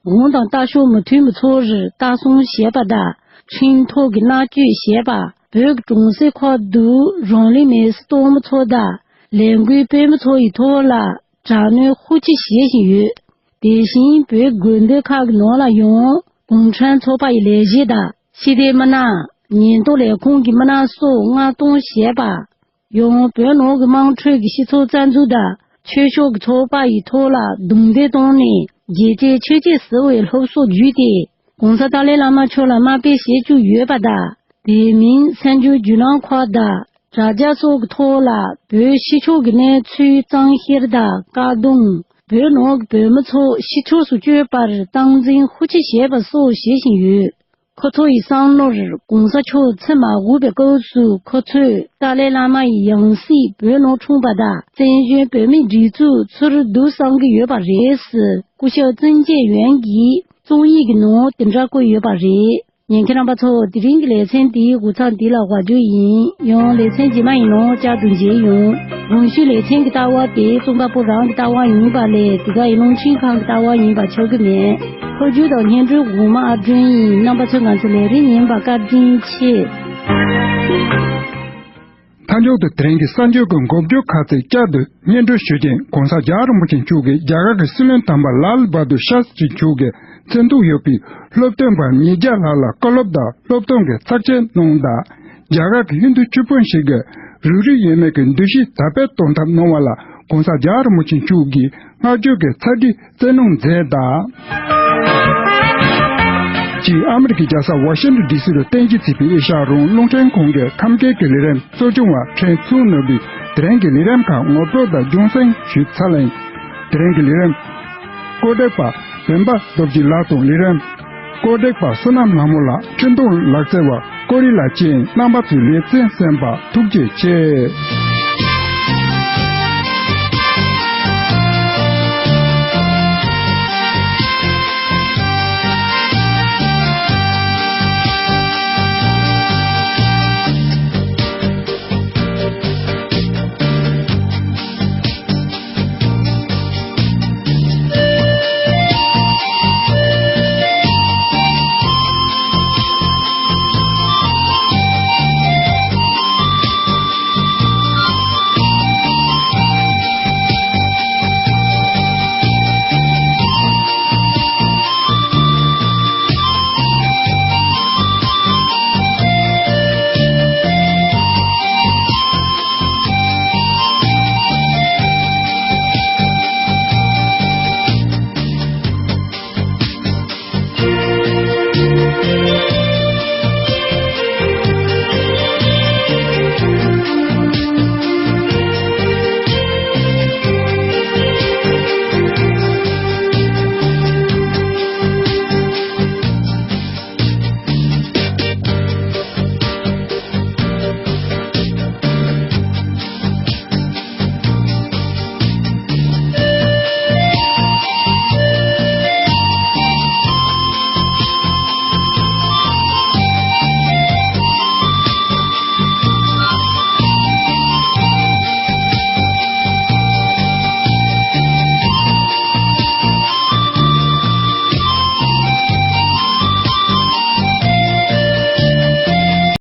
དབང་དང་ལྟ་ཕྱོགས་མི་མཐུན་པ་ཚོར་ལྟ་སྲུང་བྱས་པ་དང་ཁྲིམས་ཐོག་གི་མནར་གཅོད་བྱས་པ། བོད་ཀྱི་གྲོང་གསེབ་ཁག་ཏུ་རང་ལུས་མེར་སྲེག་གཏོང་མི་ཚོ་དང་ལས་འགུལ་སྤེལ་མི་ཚོ་ཡི་ཐོག་ལ་དྲག་གནོན་ཤུགས་ཆེ་བྱེད་བཞིན་ཡོད། དེ་བཞིན་བོད་དགོན་སྡེ་ཁག་གི་ནང་ལ་ཡང་གུང་ཁྲན་ཚོགས་པ་ཡི་ལས་བྱེད་དང་ཕྱི་སྡེ་མི་སྣ། ཉེན་རྟོག་ལས་ཁུངས་ཀྱི་མི་སྣ་སོགས་མནར་གཏོང་བྱས་པ། ཡང་བོད་ནང་གི་དམངས་ཁྲོད་ཀྱི་སྤྱི་ཚོགས་རྩ་འཛུགས་དང་ཆོས་ཕྱོགས་ཀྱི་ཚོགས་པ་ཡི་ཐོག་ལ་རྡུང་རྡེག་བཏང་ནས་རྒྱལ་གཅེས་ཆོས་གཅེས་ཟེར་བའི་སློབ་གསོ་བརྒྱུད་དེ་༸གོང་ས་ཏཱ་ལའི་བླ་མ་མཆོག་ལ་དམའ་འབེབས་བྱེད་བཅུག་ཡོད་པ་དང་། དེ་མིན་གསར་འགྱུར་བརྒྱུད་ལམ་ཁག་དང་དྲ་རྒྱ་སོགས་ཀྱི་ཐོག་ལ་བོད་ཕྱི་ཕྱོགས་ཀྱི་གནས་ཚུལ་གཙང་བཤེར་དང་བཀག་སྡོམ། བོད་ནང་གི་བོད་མི་ཚོ་ཕྱི་ཕྱོགས་སུ་བསྐྱོད་པར་སྟངས་འཛིན་ཤུགས་ཆེ་བྱས་པ་སོགས་བྱེད་བཞིན་ཡོད། ཁོ་ཚོ་ཡི་བསམ་བློར་༸གོང་ས་མཆོག་འཚེ་མ་དགོས་པའི་སྐབས་སུ་ཁོ་ཚོས་ཏཱ་ལའི་བླ་མ་ཡི་ཡང་སྲིད་བོད་ནང་འཁྲུངས་པ་དང་བཙན་བྱོལ་བོད་མིའི་སྒྲིག་འཛུགས་ཚུར་བསྡུ་བསམ་གྱི་ཡོད་པ་རེད་ཟེར་སྐུ་ཞབས་ཙུན་ཅེ་ཡོན་གྱིས་རྩོམ་ཡིག་གི་ནང་དེ་འདྲ་བཀོད་ཡོད་པ་རེད། ཉན་མཁན་རྣམ་པ་ཚོ། དེ་རིང་གི་ལེ་ཚན་འདིའི་འགོ་མཚམས་འདི་ལ་བཞག་རྒྱུ་ཡིན། ཡང་ལེ་ཚན་རྗེས་མ་ཡི་ནང་བསྐྱར་དུ་མཇལ་ཡོང་། གོང་ཞུས་ལེ་ཚན་གྱི་ལྟ་བ་དེ་རྩོམ་པ་པོ་རང་གི་ལྟ་བ་ཡིན་པ་ལས་དེ་ག་ཡི་རླུང་འཕྲིན་ཁང་གི་ལྟ་བ་ཡིན་པ་ཆགས་ཀྱི་མེད། ཕབ་སྒྱུར་དང་སྙན་སྒྲོན་གོང་མ་ཨ་སྒྲོན་ཡིན། རྣམ་པ་ཚོས་ང་ཚོའི་ལས་རིམ་ཉན་པར་བཀའ་དྲིན་ཆེ། མཐའ་མཇུག་ཏུ་དེ་རིང་གི་གསར་འགྱུར་གྱི་འགོ་བརྗོད་ཁག་ཅིག་བསྐྱར་དུ་སྙན་སྒྲོན་ཞུ་རྒྱུ་ཡིན། ༸གོང་ས་རྒྱལ་བ་རིན་པོ་ཆེ་མཆོག་གིས་རྒྱ་གར་གྱི་སྲིད་བློན་དམ་པ་ལཱལ་བྷ་དུར་ཤཱ་སྟྲི་མཆོག་གི་མཚན་ཐོག་ཡོད་པའི་སློབ་སྟོན་པ་ཉིས་བརྒྱ་ལྷག་ལ་བཀའ་སློབ་དང་སློབ་སྟོན་གྱི་ཚར་གཅོད་གནང་དང་། རྒྱ་གར་གྱི་ཧིན་རྡུ་ཆོས་དཔོན་ཞིག་གིས་རིགས་རུས་ཡོད་མེད་ཀྱི་འདུ་ཤེས་དར་སྤེལ་གཏོང་ཐབས་གནང་བ་ལ་༸གོང་ས་རྒྱལ་བ་རིན་པོ་ཆེ་མཆོག་གིས་བསྔགས་བརྗོད་ཀྱི་ཚར་གཅོད་བསྩལ་གནང་མཛད་གདའ། གཅིག་ཨ་མི་རི་ཀའི་རྒྱལ་ས་ཝ་ཤིང་ཏོན་ཌི་སི་རུ་རྟེན་གཞི་བྱས་པའི་ཨེ་ཤ་ཡ་རང་དབང་རླུང་འཕྲིན་ཁང་གི་ཁམས་སྐད་ཀྱི་ལས་རིམ་གཙོ་སྐྱོང་བ་ཁྲེན་ཚུའུ་ནོར་བུས་དེ་རིང་གི་ལས་རིམ་ཁག་ངོ་སྤྲོད་དང་རྒྱུན་སྲིང་ཞུས་ཚར་ལ་ཡིན། དེ་རིང་གི་ལས་རིམ་བཀོད་སྒྲིག་པ་བན་པ་སྟོབས་རྒྱས་ལགས་དང་ལས་རིམ་བཀོད་སྒྲིག་པ་བསོད་ནམས་ལྷ་མོ་ལགས། འཕྲིན་གཏོང་ལག་རྩལ་བ་ཀོ་རི་ལ་ཅན། རྣམ་པ་ཚོས་ལེ་ཚན་གསན་པར་ཐུགས་རྗེ་ཆེ།